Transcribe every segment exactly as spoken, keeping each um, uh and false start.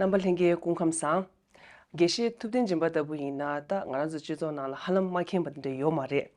རྣམ་པ་ལྷན་རྒྱས་སྐུ་ཁམས་བཟང་། དགེ་བཤེས་ཐུབ་བསྟན་སྦྱིན་པ་ལྟ་བུ་ཡིན་ན་ད་ང་རང་ཚོ་སྤྱི་ཚོགས་ནང་ལ་ཧ་ལམ་མ་མཁྱེན་པ་འདི་འདྲ་ཡོད་མ་རེད།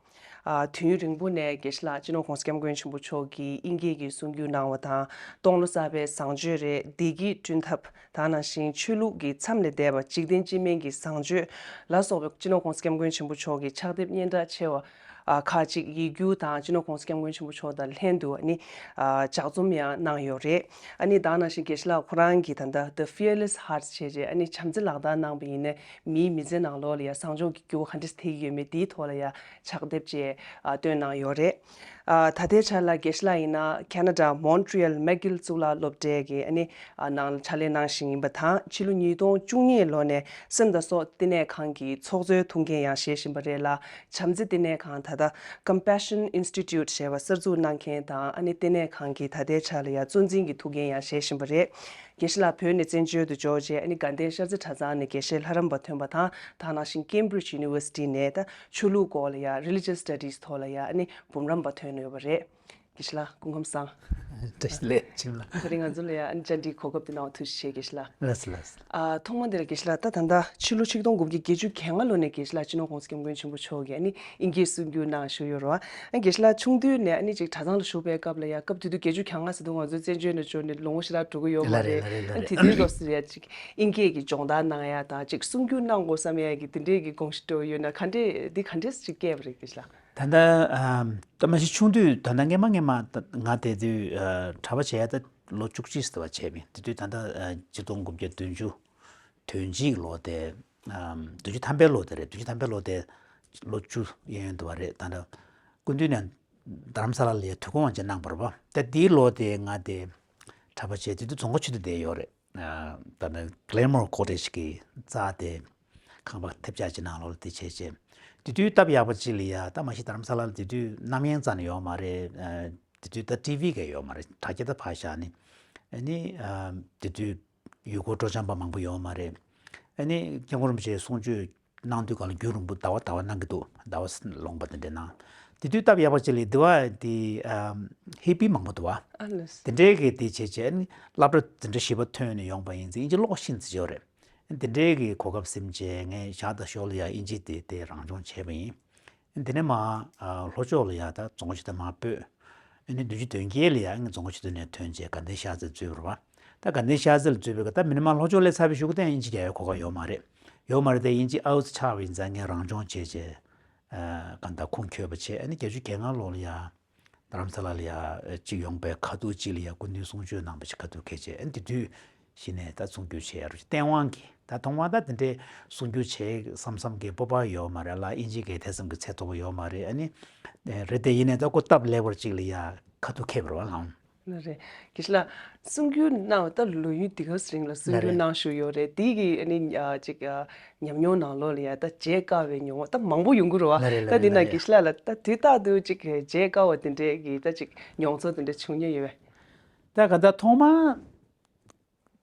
ཨ། དུས་ཡུན་རིང་པོ་ནས་དགེ་བཤེས་ལགས་སྤྱི་ནོར་༸གོང་ས་༸སྐྱབས་མགོན་ཆེན་པོ་མཆོག་གིས་དབྱིན་སྐད་ཀྱི་གསུང་སྒྱུར་གནང་བ་དང་། སྟོང་ལོ་གསར་པའི་བཟང་སྤྱོད་རེད། བདེ་སྐྱིད་བསྐྲུན་ཐབས། ད་ནང་བཞིན་ཆོས་ལུགས་ཀྱི་མཚམས་ལས་འདས་པ་འཇིག་རྟེན་སྤྱི་སྨན་གྱི་བཟང་སྤྱོད་ལ་སོགས་པའི་སྤྱི་ནོར་༸གོང་ས་༸སྐྱབས་མགོན་ཆེན་པོ་མཆོག་གི་ཕྱག་དེབ་སྙན་གྲགས་ཆེ་བ་ཨ། ཁག་ཅིག་ཡིག་སྒྱུར་དང་སྤྱི་ནོར་༸གོང་ས་༸སྐྱབས་མགོན་ཆེན་པོ་མཆོག་དང་ལྷན་དུ་ཨ་ནི་ཨ། ལྗགས་རྩོམ་ཡང་གནང་ཡོད་རེད། ཨ་ནི་ད་ནང་བཞིན་དགེ་བཤེས་ལགས་ཁོ་རང་གིས་ད་ལྟ་The Fearless Heart བྱས་རྗེས་ཨ་ནི་བྱམས་བརྩེ་ལག་བསྟར་གནང་བ་ཡིན་ན་མིའི་མི་ཚེ་ནང་ལོགས་ལ་ཡང་བཟང་སྤྱོད་ཀྱི་འགྱུར་བ་ག་འདྲས་ཐེབས་ཀྱི་ཡོད་མེད་དེའི་ཐོག་ལ་ཡང་ཕྱག་དེབ་ཅིག་ཨ། བཏོན་གནང་ཡོད་རེད། ཨ། ད་ལྟའི་ཆར་ལ་དགེ་བཤེས་ལགས་ཡིན་ན་ཁེ་ན་ཌ་མོན་ཊི་རི་ཡལ་མེག་གྷིལ་གཙུག་ལག་སློབ་གྲྭའི་གི་ཨ་ནི་ཨ། ནང་ལ་ཕྱག་ལས་གནང་བཞིན་ཡིན་པ་དང་། ཕྱི་ལོ་ཉིས་སྟོང་བཅུ་གཉིས་ལོ་ནས་སེམས་དང་སྲོག་བསྟི་གནས་ཁང་གི་ཚོགས་གཙོའི་ཐུགས་འགན་ཡང་བཞེས་བཞིན་པ་རེད་ལ། བྱམས་བརྩེ་བསྟི་གནས་ཁང་ད་ལྟ་Compassion Institute ཞེས་པ་གསར་འཛུགས་གནང་མཁན་དང་། ཨ་ནི་བསྟི་གནས་ཁང་གི་ད་ལྟའི་ཆར་ལ་ཡང་གཙོ་འཛིན་གྱི་ཐུགས་འགན་ཡང་བཞེས་བཞིན་པ་རེད། དགེ་བཤེས་ལགས་བོད་ནས་བཙན་བྱོལ་དུ་འབྱོར་རྗེས་ཨ་ནི་དགའ་ལྡན་ཤར་རྩེ་གྲྭ་ཚང་ནས་དགེ་བཤེས་ལྷ་རམས་པ་ཐོན་པ་དང་། ད་ནང་བཞིན་Cambridge University ནས་ད་ཆོས་ལུགས་སྐོར་ལ་ཡང་Religious Studies ཐོག་ལ་ཡང་ཨ་ནི་འབུམ་རམས་པ་ཐོན་ཡོད་པ་རེད། དགེ་བཤེས་ལགས་སྐུ་ཁམས་བཟང་། བཀྲ་ཤིས་བདེ་ལེགས་ཁྱིམ་ལ། ད་རིང་ང་ཚོ་ལ་ཡང་ཨ་ནི་བཅར་འདྲིའི་གོ་སྐབས་དེ་གནང་བ་ཐུགས་རྗེ་ཆེ་དགེ་བཤེས་ལགས། ལགས་སོ་ལགས་སོ། ཨ། ཐོག་མ་དེ་ལ་དགེ་བཤེས་ལགས་ད་ད་ལྟ་ཕྱི་ལོ་ཆིག་སྟོང་དགུ་བརྒྱ་བརྒྱད་ཅུ་གྱ་ལྔ་ལོ་ནས་དགེ་བཤེས་ལགས་སྤྱི་ནོར་༸གོང་ས་༸སྐྱབས་མགོན་ཆེན་པོ་མཆོག་གིས་ཨ་ནི་དབྱིན་སྐད་གསུང་སྒྱུར་གནང་བཞུགས་ཡོད་རེད་བ། ཨ། དགེ་བཤེས་ལགས་ཆུང་དུས་ནས་ཨ་ནི་ཅིག་གྲྭ་ཚང་ལ་བཞུགས་པའི་སྐབས་ལ་ཡང་སྐབས་དེ་དུས་བརྒྱད་ཅུ་གྱ་ལྔ་ཟེར་དུས་ང་ཚོ་བཙན་བྱོལ་ནས་འབྱོར་ནས་ལོ་ངོ་ཞེ་དྲག་འགྲོ་གི་ཡོད་མ་ལ་རེད་རེད་ལ་ཨ་རེད་དེ་དུས་སྐབས་སུ་ཡང་ཅིག་དབྱིན་སྐད་ཀྱི་སྦྱོང་བརྡར་གནང་ཡ་དང་ཅིག་གསུང་སྒྱུར་གནང་དགོས་བསམ་ཡ་གི་དེ་འདྲས་ཀྱི་དགོངས་གཞི་འདྲ་བོ་ཡོད་ན་ག་འདྲས་འདི་ག་འདྲས་ཅིག་སྐྱེས་པ་རེད་དགེ་བཤེས་ལགས། ད་ལྟ་ཨམ། ད་མ་གཞི་ཆུང་དུས་ད་ལྟ་སྔས་མ་སྔས་མ་ད་ང་དེ་དུས་ཨ། གྲྭ་པ་བྱས་ད་ལོ་བཅུ་གཅིག་ཙམ་བྱས་པ་ཡིན། དེ་དུས་ད་ལྟ་ཨ། ཆིག་སྟོང་དགུ་བརྒྱ་བདུན་ཅུ་དོན་གཅིག་ལོ་དེ་ཨམ། བདུན་ཅུ་ཐམ་པའི་ལོ་དེ་རེད། བདུན་ཅུ་ཐམ་པའི་ལོ་དེ་ལོ་བཅུ་གཡས་གཡོན་འདུག་པ་རེད། ད་ལྟ་སྐུ་མདུན་ནས་རྡ་རམ་ས་ལ་ལ་ཡ་དུས་འཁོར་དབང་ཆེན་གནང་བ་རེད་པ། ད་དེའི་ལོ་དེ་ང་དེ་གྲྭ་པ་བྱས་དེ་དུས་རྫོང་དཀར་ཆོས་སྡེ་བསྡད་ཡོད་རེད། ཨ། ད་ནི་Glenmore Cottage གི་རྩ་དེ་ཁང་པ་ཐེབས་ཆག་ཅིག་ནང་ལོགས་ལ་དེ་བྱས་རྗེས། དེ་དུས་སྟབས་ཡག་པ་ཅིག་ལ་ཡ་ད་མ་གཞི་རྡ་རམ་ས་ལ་ལ་དེ་དུས་རྣམ་གཡེང་རྩ་ནས་ཡོད་མ་རེད། ཨ། དེ་དུས་ད་ཊི་ཝི་ག་ཡོད་མ་རེད། དྲ་རྒྱ་ད་ཕར་བཞག་ནས། ཨ་ནི་ཨ། དེ་དུས་ཡུལ་སྐོར་སྤྲོ་འཆམ་པ་མང་པོ་ཡོད་མ་རེད། ཨ་ནི་སྐྱབས་མགོན་རིན་པོ་ཆེའི་གསུང་ཆོས་གནང་དུས་ག་ལ་རྒྱུན་རིང་པོ་ཟླ་བ་ཟླ་བ་གནང་གི་འདུག་ཟླ་བ་ལོངས་པ་དེ་འདྲ་གནང་། དེ་དུས་སྟབས་ཡག་པ་ཅིག་ལ་དེ་བ་དེ་ཨམ། ཧི་པི་མང་པོ་འདུག་བ། ཨ་ལས། དེ་འདྲའི་གི་དེ་བྱས་བྱས་ཨ་ནི་སློབ་གྲྭ་དེ་འདྲ་བཞི་པ་ཐོན་ནས་ཡོང་པ་ཡིན་ཙང་དབྱིན་ཇི་ཀློག་ཤིན་ཏུ་ཡོད་རེད། དེ་འདྲའི་གི་གོ་སྐབས་ཟིན་བྱས་ངས་ཞག་དང་ཞོར་ལ་ཡ་དབྱིན་ཇི་དེ་དེ་རང་སྦྱོང་བྱས་པ་ཡིན། དེ་ནས་མ་ཨ། ལྷོ་ཕྱོགས་ལ་ཡ་ད་རྫོང་ཆུ་དེ་མ་སྤོས། ཨ་ནི་བདུན་ཅུ་དོན་བརྒྱད་ལ་ཡ་ངས་རྫོང་ཆུ་དེ་ནས་ཐོན་བྱས་དགའ་ལྡན་ཤར་རྩེར་འཛུལ་བ་རེད་པ། ད་དགའ་ལྡན་ཤར་རྩེ་ལ་འཛུལ་བའི་སྐབས་ད་མི་ནི་མ་ལྷོ་ཕྱོགས་སླེབས་ཚར་བའི་གཞུག་གུ་ད་དབྱིན་ཇི་རྒྱག་ཡའི་གོ་སྐབས་ཡོད་མ་རེད། ཡོད་མ་རེད་དེ་དབྱིན་ཇི་ཨའུ་ཚོ་ཆགས་པ་ཡིན་ཙང་ངས་རང་སྦྱོང་བྱས་བྱས་ཨ། གང་ལྟར་ཁུངས་འཁྱོལ་བ་བྱས། ཨ་ནི་བརྒྱད་ཅུ་གྱ་ལྔ་ལོ་ལ་ཡ། རྡ་རམ་ས་ལ་ལ་ཡ་གཅིག་ཡོང་པའི་ཁ་ཐུག་གཅིག་ལ་ཡ་སྐུ་མདུན་གསུང་ཆོས་གནང་བ་ཞིག་ཁ་ཐུག་ཁེལ་བྱས། ཨ་ནི་དེ་དུས་གཞི་ནས་ད་གསུང་སྒྱུར་བྱས་ཡ་རུ་སྟེས་དབང་གིས་ད་ཐོག་མར་ད་དེ་འདྲའི་གསུང་སྒྱུར་བྱས་བསམ་བསམ་གི་སྤོབས་པ་ཡོད་མ་རེད་ལ། དབྱིན་ཇི་གི་དེ་ཙམ་གི་ཚད་མཐོ་པོ་ཡོད་མ་རེད། ཨ་ནི་རེད་དེ་ཡིན་ནའི་ད་ཁོ་སྟབས་ལེགས་པར་གཅིག་ལ་ཡ་ཁ་ཐུག་ཁེལ་བ་རེད་བ་ལགས། ལགས་རེད། དགེ་བཤེས་ལགས། གསུང་སྒྱུར་གནང་བ་ད་ལོ་ཡུན་འདི་ག་ཙམ་རིང་ལ་གསུང་སྒྱུར་ལགས་རེད། གནང་བཞུགས་ཡོད་རེད། དེ་གི་ཨ་ནི་ཨ། ཅིག་ཨ། ཉམས་མྱོང་ནང་ལོགས་ལ་ཡ་ད་མཇལ་དཀའ་བའི་མྱོང་བ་ད་མང་པོ་ཡོང་གི་རེད་བ། ལགས་རེད་ད་དེ་ན་ལགས་རེད་དགེ་བཤེས་ལགས་ལ་ད་དུས་རྟག་ཏུ་ཅིག་མཇལ་དཀའ་བ་དེ་འདྲའི་གི་ད་ཅིག་མྱོང་ཚོར་དེ་འདྲ་བྱུང་མྱོང་ཡོད་པས། ད་ག་ད་ཐོག་མར་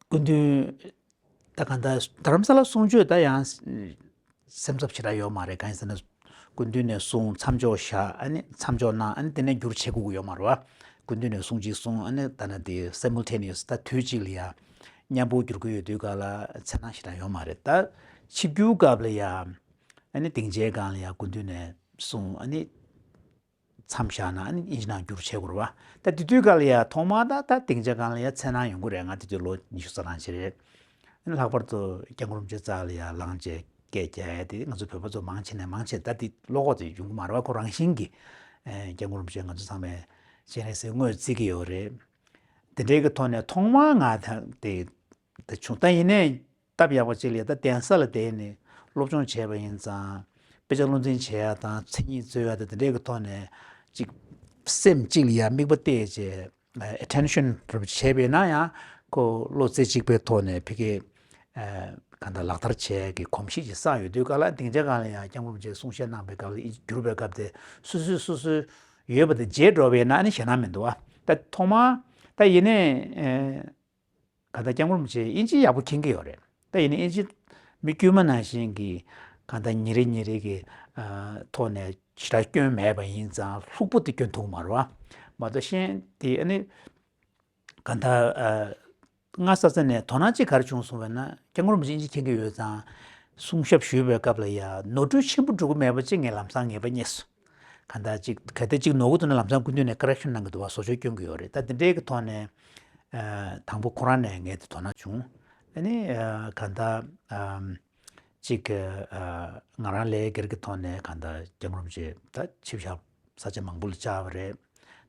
སྐུ་མདུན་ད་ག་ད་རྡ་རམ་ས་ལ་གསུང་ཆོས་ད་ཡང་སེམས་འཚབ་ཞེ་དྲག་ཡོད་མ་རེད། གང་ཡིན་ཟེར་ན་སྐུ་མདུན་ནས་གསུང་མཚམས་འཇོག་བཞག་ཨ་ནི་མཚམས་འཇོག་གནང་ཨ་ནི་དེ་ནས་བསྒྱུར་བྱེད་དགོས་ཀྱི་ཡོད་མ་རེད་བ། སྐུ་མདུན་ནས་གསུང་གཅིག་གསུང་ཨ་ནི་ད་ན་དེ་simultaneous ད་དུས་གཅིག་ལ་ཡ་མཉམ་པོ་བསྒྱུར་གྱི་ཡོད་དུས་ག་ལ་འཚེར་སྣང་ཞེ་དྲག་ཡོད་མ་རེད། ད་ཆིབས་བསྒྱུར་སྐབས་ལ་ཡ་ཨ་ནི་སྡིངས་ཆའི་སྒང་ལ་ཡ་སྐུ་མདུན་ནས་གསུང་ཨ་ནི་མཚམས་བཞག་ན་ཨ་ནི་དབྱིན་ཇི་ནང་བསྒྱུར་བྱེད་དགོས་རེད་བ། ད་དེ་དུས་ག་ལ་ཡ་ཐོག་མར་ད་ད་སྡིངས་ཆ་སྒང་ལ་ཡ་འཚེར་སྣང་ཡོང་གི་རེད། ང་དེ་དུས་ལོ་ཉི་ཤུ་རྩ་གྲངས་ཅིག་རེད། ཨ་ནི་ལྷག་པར་དུ་སྐྱབས་མགོན་རིན་པོ་ཆེ་རྩ་ལ་ཡ་ལངས་བྱས་སྐད་རྒྱག་ཡ་དེ་ང་ཚོ་བོད་པ་ཚོ་མང་ཆེ་ནས་མང་ཆེ་ད་དེ་བློ་ཁོག་དེ་ཡོང་གི་མ་རེད་བ། ཁོ་རང་བཞིན་གྱིས་ཨེ་སྐྱབས་མགོན་རིན་པོ་ཆེ་ང་ཚོ་ཚང་མས་སྤྱན་རས་གཟིགས་དངོས་བརྩི་གི་ཡོད་རེད། དེ་འདྲའི་གི་ཐོག་ནས་ཐོག་མར་ང་ད་དེ་ད་བྱུང་ད་ཡིན་ནའི་སྟབས་ཡག་པ་ཅིག་ལ་ད་གདན་ས་ལ་བསྡད་ནས་སློབ་སྦྱོང་བྱས་པ་ཡིན་ཙང་དཔེ་ཆ་བློ་འཛིན་བྱེད་ཡ་དང་མཚན་ཉིད་རྩོད་ཡ་དང་དེ་འདྲའི་གི་ཐོག་ནས་ཅིག་སེམས་གཅིག་ལ་ཡ་དམིགས་པ་གཏད་བྱས་attention་བྱས་པས་ན་ཡང་ཁོ་བློ་རྩེ་གཅིག་པའི་ཐོག་ནས་ཕ་གི་གང་ལྟར་ལག་བསྟར་བྱས་ཀྱི་གོམས་གཤིས་ཅིག་བསགས་ཡོད་དུས་ག་ལ་སྡིངས་ཆ་སྒང་ལ་ཡང་སྐྱབས་མགོན་རིན་པོ་ཆེས་གསུང་བཤད་གནང་པའི་སྐབས་ལ་བསྒྱུར་བའི་སྐབས་དེ་སོ་སོས་སོ་སོའི་ཡོད་པ་དེ་བརྗེད་འགྲོ་བས་ན་ནི་ཞེད་སྣང་མི་འདུག་བ། ད་ཐོག་མར་ད་ཡིན་ནའི་གང་ལྟར་སྐྱབས་མགོན་རིན་པོ་ཆེ་དབྱིན་ཇི་ཡག་པོ་མཁྱེན་གྱི་ཡོད་རེད། ད་ཡིན་ནའི་དབྱིན་ཇི་མི་དཀྱུས་མ་ནང་བཞིན་གྱི་གང་ལྟར་ཉིན་རེ་ཉིན་རེ་གི་ཐོག་ནས་ཞེ་དྲག་སྐྱོན་མེད་པ་ཡིན་ཙང་ལྷུག་པོ་དེ་སྐྱོན་ཐུབ་ཀྱི་མ་རེད་བ། མ་གཏོགས་གཞན་དེ་ཨ་ནི་གང་ལྟར་ སྔ་ས་ས་ནས་དོ་སྣང་ཅིག་ག་རེ་བྱུང་སོང་བས་ན། སྐྱབས་མགོན་རིན་པོ་ཆེ་དབྱིན་ཇི་མཁྱེན་གྱི་ཡོད་ཙང་། གསུང་ཞབས་ཞུས་པའི་སྐབས་ལ་ཡ་ནོར་འཁྲུལ་ཆེན་པོ་འགྲོ་གི་མེད་པ་ཅིག་ངས་ལམ་སང་ངེས་པ་རྙེད་སོང་། གང་ལྟར་ཅིག་གལ་ཏེ་ཅིག་ནོར་གི་འདུག་ན་ལམ་སང་སྐུ་མདུན་ནས་ཀོ་རེག་ཤན་གནང་གི་འདུག་བ། བཟོ་བཅོས་སྐྱོན་གྱི་ཡོད་རེད། ད་དེ་འདྲའི་གི་ཐོག་ནས་ཨ་དང་པོ་ཁོ་རང་ནས་ངས་དེ་དོ་སྣང་བྱུང་། ཨ་ནི་ཨ་གང་ལྟར་ཨམ་ཅིག་ཨ་ང་རང་ལས་སྒེར་གྱི་ཐོག་ནས་གང་ལྟར་སྐྱབས་མགོན་རིན་པོ་ཆེ་ད་ཆིབས་ཞབས་ས་ཆ་མང་པོ་ལ་བཅར་བ་རེད།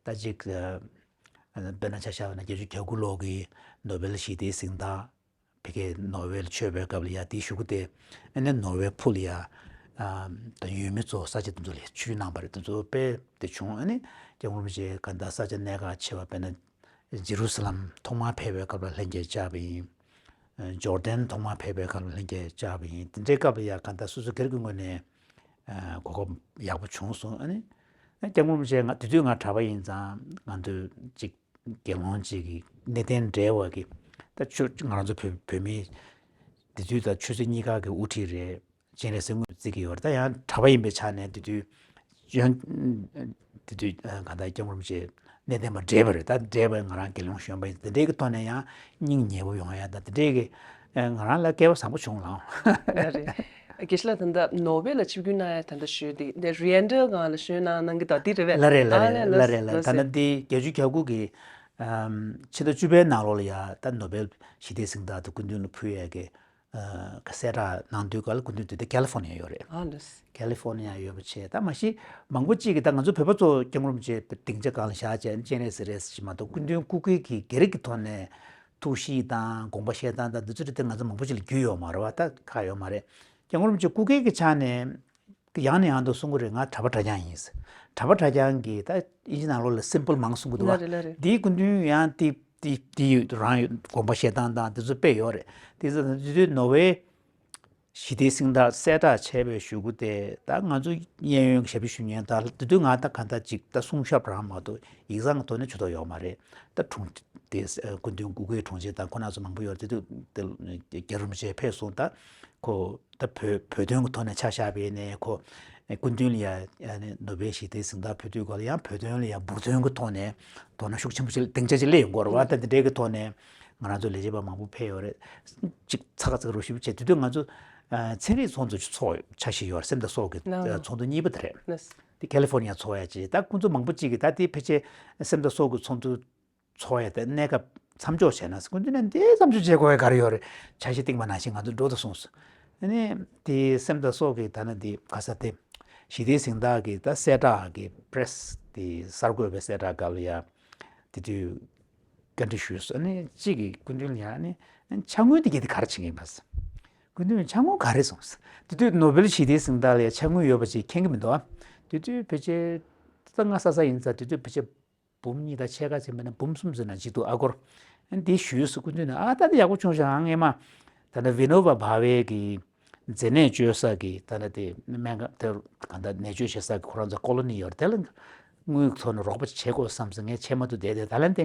ད་ཅིག་ཨ་དཔེར་ན་ཆ་བཞག་པ་ན་བརྒྱད་ཅུ་གྱ་དགུ་ལོ་གི་ནོ་བེལ་ཞི་བདེའི་གཟེངས་རྟགས་ཕ་གིར་ནོར་ཝེ་ལ་མཆོད་པའི་སྐབས་ལ་ཡ་དེའི་གཞུག་གུ་དེ་ཨ་ནི་ནོར་ཝེ་ཕུ་ལ་ཡ་ཨ་ད་ཡུལ་མི་ཚོ་ས་ཆ་དེ་ཚོ་ལ་ཆིབས་བསྒྱུར་གནང་བ་རེད། དེ་ཚོ་དཔེ་དེ་བྱུང་། ཨ་ནི་སྐྱབས་མགོན་རིན་པོ་ཆེ་གང་ལྟར་ས་ཆ་གནད་འགག་ཆེ་བ་དཔེར་ན་ཇེ་རུ་སཱ་ལམ་ཐོག་མར་ཕེབས་པའི་སྐབས་ལ་ལྷན་རྒྱས་བཅར་བ་ཡིན། ཨ་ཇོར་དན་ཐོག་མར་ཕེབས་པའི་སྐབས་ལ་ལྷན་རྒྱས་བཅར་བ་ཡིན། དེ་འདྲའི་སྐབས་ལ་ཡ་གང་ལྟར་སོ་སོ་སྒེར་གྱི་ངོས་ནས་ཨ་གོ་སྐབས་ཡག་པོ་བྱུང་སོང་། ཨ་ནི་ཨ་སྐྱབས་མགོན་རིན་པོ་ཆེ་ང་དེ་དུས་ང་གྲྭ་པ་ཡིན་ཙང་ང་ཚོས་ཅིག་དགེ་སློང་གཅིག་གི་གནས་བརྟན་འབྲེལ་བ་གི་ད་ཆོས་ང་རང་ཚོ་བོད་བོད་མི་དེ་དུས་ད་ཆོས་སྲིད་གཉིས་ཀ་གི་དབུ་ཁྲིད་རེད། སྤྱན་རས་གཟིགས་དངོས་བརྩི་གི་ཡོད་རེད། ད་ཡང་གྲྭ་པ་ཡིན་པའི་ཆ་ནས་དེ་དུས་ཡོན་དེ་དུས་གང་ལྟར་སྐྱབས་མགོན་རིན་པོ་ཆེ་གནས་བརྟན་པ་འདྲེས་པ་རེད། ད་འདྲེས་པ་ང་རང་དགེ་སློང་གཞོན་པ་ཡིན། དེ་འདྲའི་གི་ཐོག་ནས་ཡང་སྙིང་ཉེ་པོ་ཡོང་ཡ། ད་དེ་འདྲའི་གི་ང་རང་ལ་སྐལ་བ་བཟང་པོ་བྱུང་ལགས། ལགས་རེད། དགེ་བཤེས་ལགས་ད་ལྟ་ནོ་བེལ་ལ་ཆིབས་བསྒྱུར་གནང་ཡ་ད་ལྟ་ཞུས་ཏེ་འདི་རི་ཨེན་ཌི་སྒང་ལ་ཞུས་གནང་གནང་གི་ད་འདི་རེད་པས། ལགས་རེད་ལགས་ཨ་རེད་ལགས་ལགས་རེད་ལགས། ལགས་ད་ལྟ་འདི་བརྒྱད་ཅུ་གྱ་དགུ་གི་ཕྱི་ཟླ་བཅུ་པའི་ནང་ལོགས་ལ་ཡ་ད་ནོ་བེལ་ཞི་བདེའི་གཟེངས་རྟགས་དེ་སྐུ་མདུན་ལ་ཕུལ་ཡས་ཀྱི་གསལ་བསྒྲགས་གནང་དུས་ག་ལ་སྐུ་མདུན་དེ་དུས་ཀ་ལི་ཧྥོ་ནི་ཡ་ཡོད་རེད། ཨ་ལགས། ཀ་ལི་ཧྥོ་ནི་ཡ་ཡོད་པ་བྱས། ད་མ་གཞི་མང་པོ་གཅིག་གིས་ད་ང་ཚོ་བོད་པ་ཚོ་སྐྱབས་མགོན་རིན་པོ་ཆེ་སྡིངས་ཆ་སྒང་ལ་བཞག་བྱས་སྤྱན་རས་གཟིགས་རེད་ཟེར་གྱི་མ་གཏོགས་སྐུ་མདུན་སྐུ་སྒེར་གྱི་སྒེར་གྱི་ཐོག་ནས་ཐུགས་གཤིས་དང་དགོངས་པ་བཞེས་སྟངས་དང་འདི་ཚོ་དེ་ང་ཚོ་མང་པོ་ཅིག་ལ་རྒྱུས་ཡོད་མ་རེད་བ། ད་ཁག་ཡོད་མ་རེད། སྐྱབས་མགོན་རིན་པོ་ཆེ་སྐུ་སྒེར་གྱི་ཆ་ནས་ཡང་ནས་ཡང་དུ་གསུང་གི་རེད། ང་གྲྭ་པ་གྲྭ་རྐྱང་ཡིན། གྲྭ་པ་གྲྭ་རྐྱང་གིས་ད་དབྱིན་ཇི་ནང་ལོགས་ལ་སིམ་པལ་མང་གསུང་གི་འདུག་བ། ལགས་རེད་ལགས་རེད། འདིའི་སྐུ་མདུན་ཡང་དེ་དེ་དེ་ཡོད་རང་ཡོད་དགོངས་པ་བཞེས་སྟངས་དང་དེ་ཚོ་དཔེ་ཡོད་རེད། དེ་ཚོ་དེ་དུས་ནོ་བེལ་ཞི་བདེའི་གཟེངས་རྟགས་གསལ་བསྒྲགས་བྱས་པའི་གཞུག་གུ་དེ་ད་ང་ཚོ་གཡས་གཡོན་གྱི་ཞབས་ཕྱི་ཞུ་མཁན་ད་དེ་དུས་ང་ད་ག་ད་ཅིག་ད་གསུང་ཞབས་རང་མ་གཏོགས་ཡིག་ཚང་གི་ཐོག་ནས་ཇུས་གཏོགས་ཡོད་མ་རེད། ད་དྲུང་དེ་སྐུ་མདུན་སྐུ་སྒེར་དྲུང་ཆེ་དང་ཁོ་རང་ཚོ་མང་པོ་ཡོད་རེད། དེ་དུས་དེ་རྒྱལ་བ་རིན་པོ་ཆེ་ཕེབས་སོང་། ད་ཁོ་ད་བོད་བོད་དོན་གྱི་ཐོག་ནས་ཆ་བཞག་པ་ཡིན་ནའི་ཁོ་སྐུ་མདུན་ལ་ཡ་ནོ་བེལ་ཞི་བདེའི་གཟེངས་རྟགས་ཕུལ་དུས་སྐོར་ལ་ཡང་བོད་དོན་ལ་ཡ་འབུར་ཐོན་གྱི་ཐོག་ནས་དོ་སྣང་ཤུགས་ཆེན་པོ་ཞིག་སྡིངས་ཆ་ཞིག་སླེབས་ཡོང་གི་ཡོད་རེད་བ། ད་དེ་འདྲའི་གི་ཐོག་ནས་ང་རང་ཚོ་ལས་བྱེད་པ་མང་པོ་ཕེབས་ཡོད་རེད། ཅིག་ཚ་ཁ་ཚ་ཁ་རུ་ཞིབ་བྱས་དེ་དུས་ང་ཚོ་ཚན་རིག་ཚོགས་འདུ་ཚོགས་འཆར་གཞི་ཡོད་རེད། སེམས་དང་སྲོག་གི་ཚོགས་འདུ་གཉིས་པ་དེ་རེད། དེ་ཀ་ལི་ཧྥོ་ནི་ཡ་ཚོགས་ཡ་ཅིག་ད་ཁོང་ཚོ་མང་པོ་ཅིག་གིས་ད་དེ་ཕལ་ཆེར་སེམས་དང་སྲོག་གི་ཚོགས་འདུ་ཚོགས་ཡ་དེ་གནས་སྐབས་མཚམས་འཇོག་བྱས་ན་ཟེར། སྐུ་མདུན་ནས་འདི་མཚམས་འཇོག་བྱེད་དགོས་ཡ་ག་རེ་ཡོད་རེད། འཆར་གཞི་བཏིང་པ་ནང་བཞིན་ང་ཚོ་འགྲོ་ད་གསུངས་སོང་། ཨ་ནི་དེ་སེམས་དང་སྲོག་གི་ད་ནི་འདི་ག་ས་དེ་ཞི་བདེའི་གཟེངས་རྟགས་ཀྱི་ད་གསལ་བསྒྲགས་ཀྱི་པེ་རེ་སི་དེ་གསར་འགོད་པའི་གསལ་བསྒྲགས་སྐབས་ལ་ཡ་དེ་དུས་བཀའ་འདྲི་ཞུས་སོང་། ཨ་ནི་གཅིག་གིས་སྐུ་མདུན་ལ་ཡ་ཨ་ནི་ཕྱག་དངུལ་དེ་གྱིས་དེ་ག་རེ་བྱེད་ཀྱི་ཡིན་པ་ཟེར། སྐུ་མདུན་ཕྱག་དངུལ་ག་རེ་སོང་ཟེར། དེ་དུས་ནོ་བེལ་ཞི་བདེའི་གཟེངས་རྟགས་ལ་ཡ་ཕྱག་དངུལ་ཡོད་པ་ཅིག་མཁྱེན་གྱི་མི་འདུག་ཨ། དེ་དུས་ཕལ་ཆེར་ད་སྔ་ས་ས་ཡིན་ཙང་དེ་དུས་ཕལ་ཆེར་འབུམ་གཉིས་དང་ཕྱེད་ཀ་ཟིན་པ་ན་འབུམ་གསུམ་ཟིན་ན་ཅིག་འདུག་ཨ་སྐོར། འདི་ཞུས་སུ་སྐུ་མདུན་ནས་ཨ་ད་འདི་ཡག་པོ་བྱུང་ཤག་ཨང་ཨེ་མ། ད་ནི་ཝི་ནོ་བ་བྷ་ཝེ་གི་མཛེ་ནད་བཅོས་ས་གི་ད་ནི་དེ་སྨན་ཁང་དེ་གང་ལྟར་ནད་བཅོས་བྱེད་ས་གི་ཁོ་རང་ཚོ་ཀོ་ལོ་ནི་ཡོད་རེད། དེ་ལ་དངུལ་ཐོག་ནས་རོགས་པ་བྱེད་དགོས་བསམ་སོང་། ངས་བྱེད་མ་ཐུབ་བསྡད་དེ་ད་ལན་ཏེ་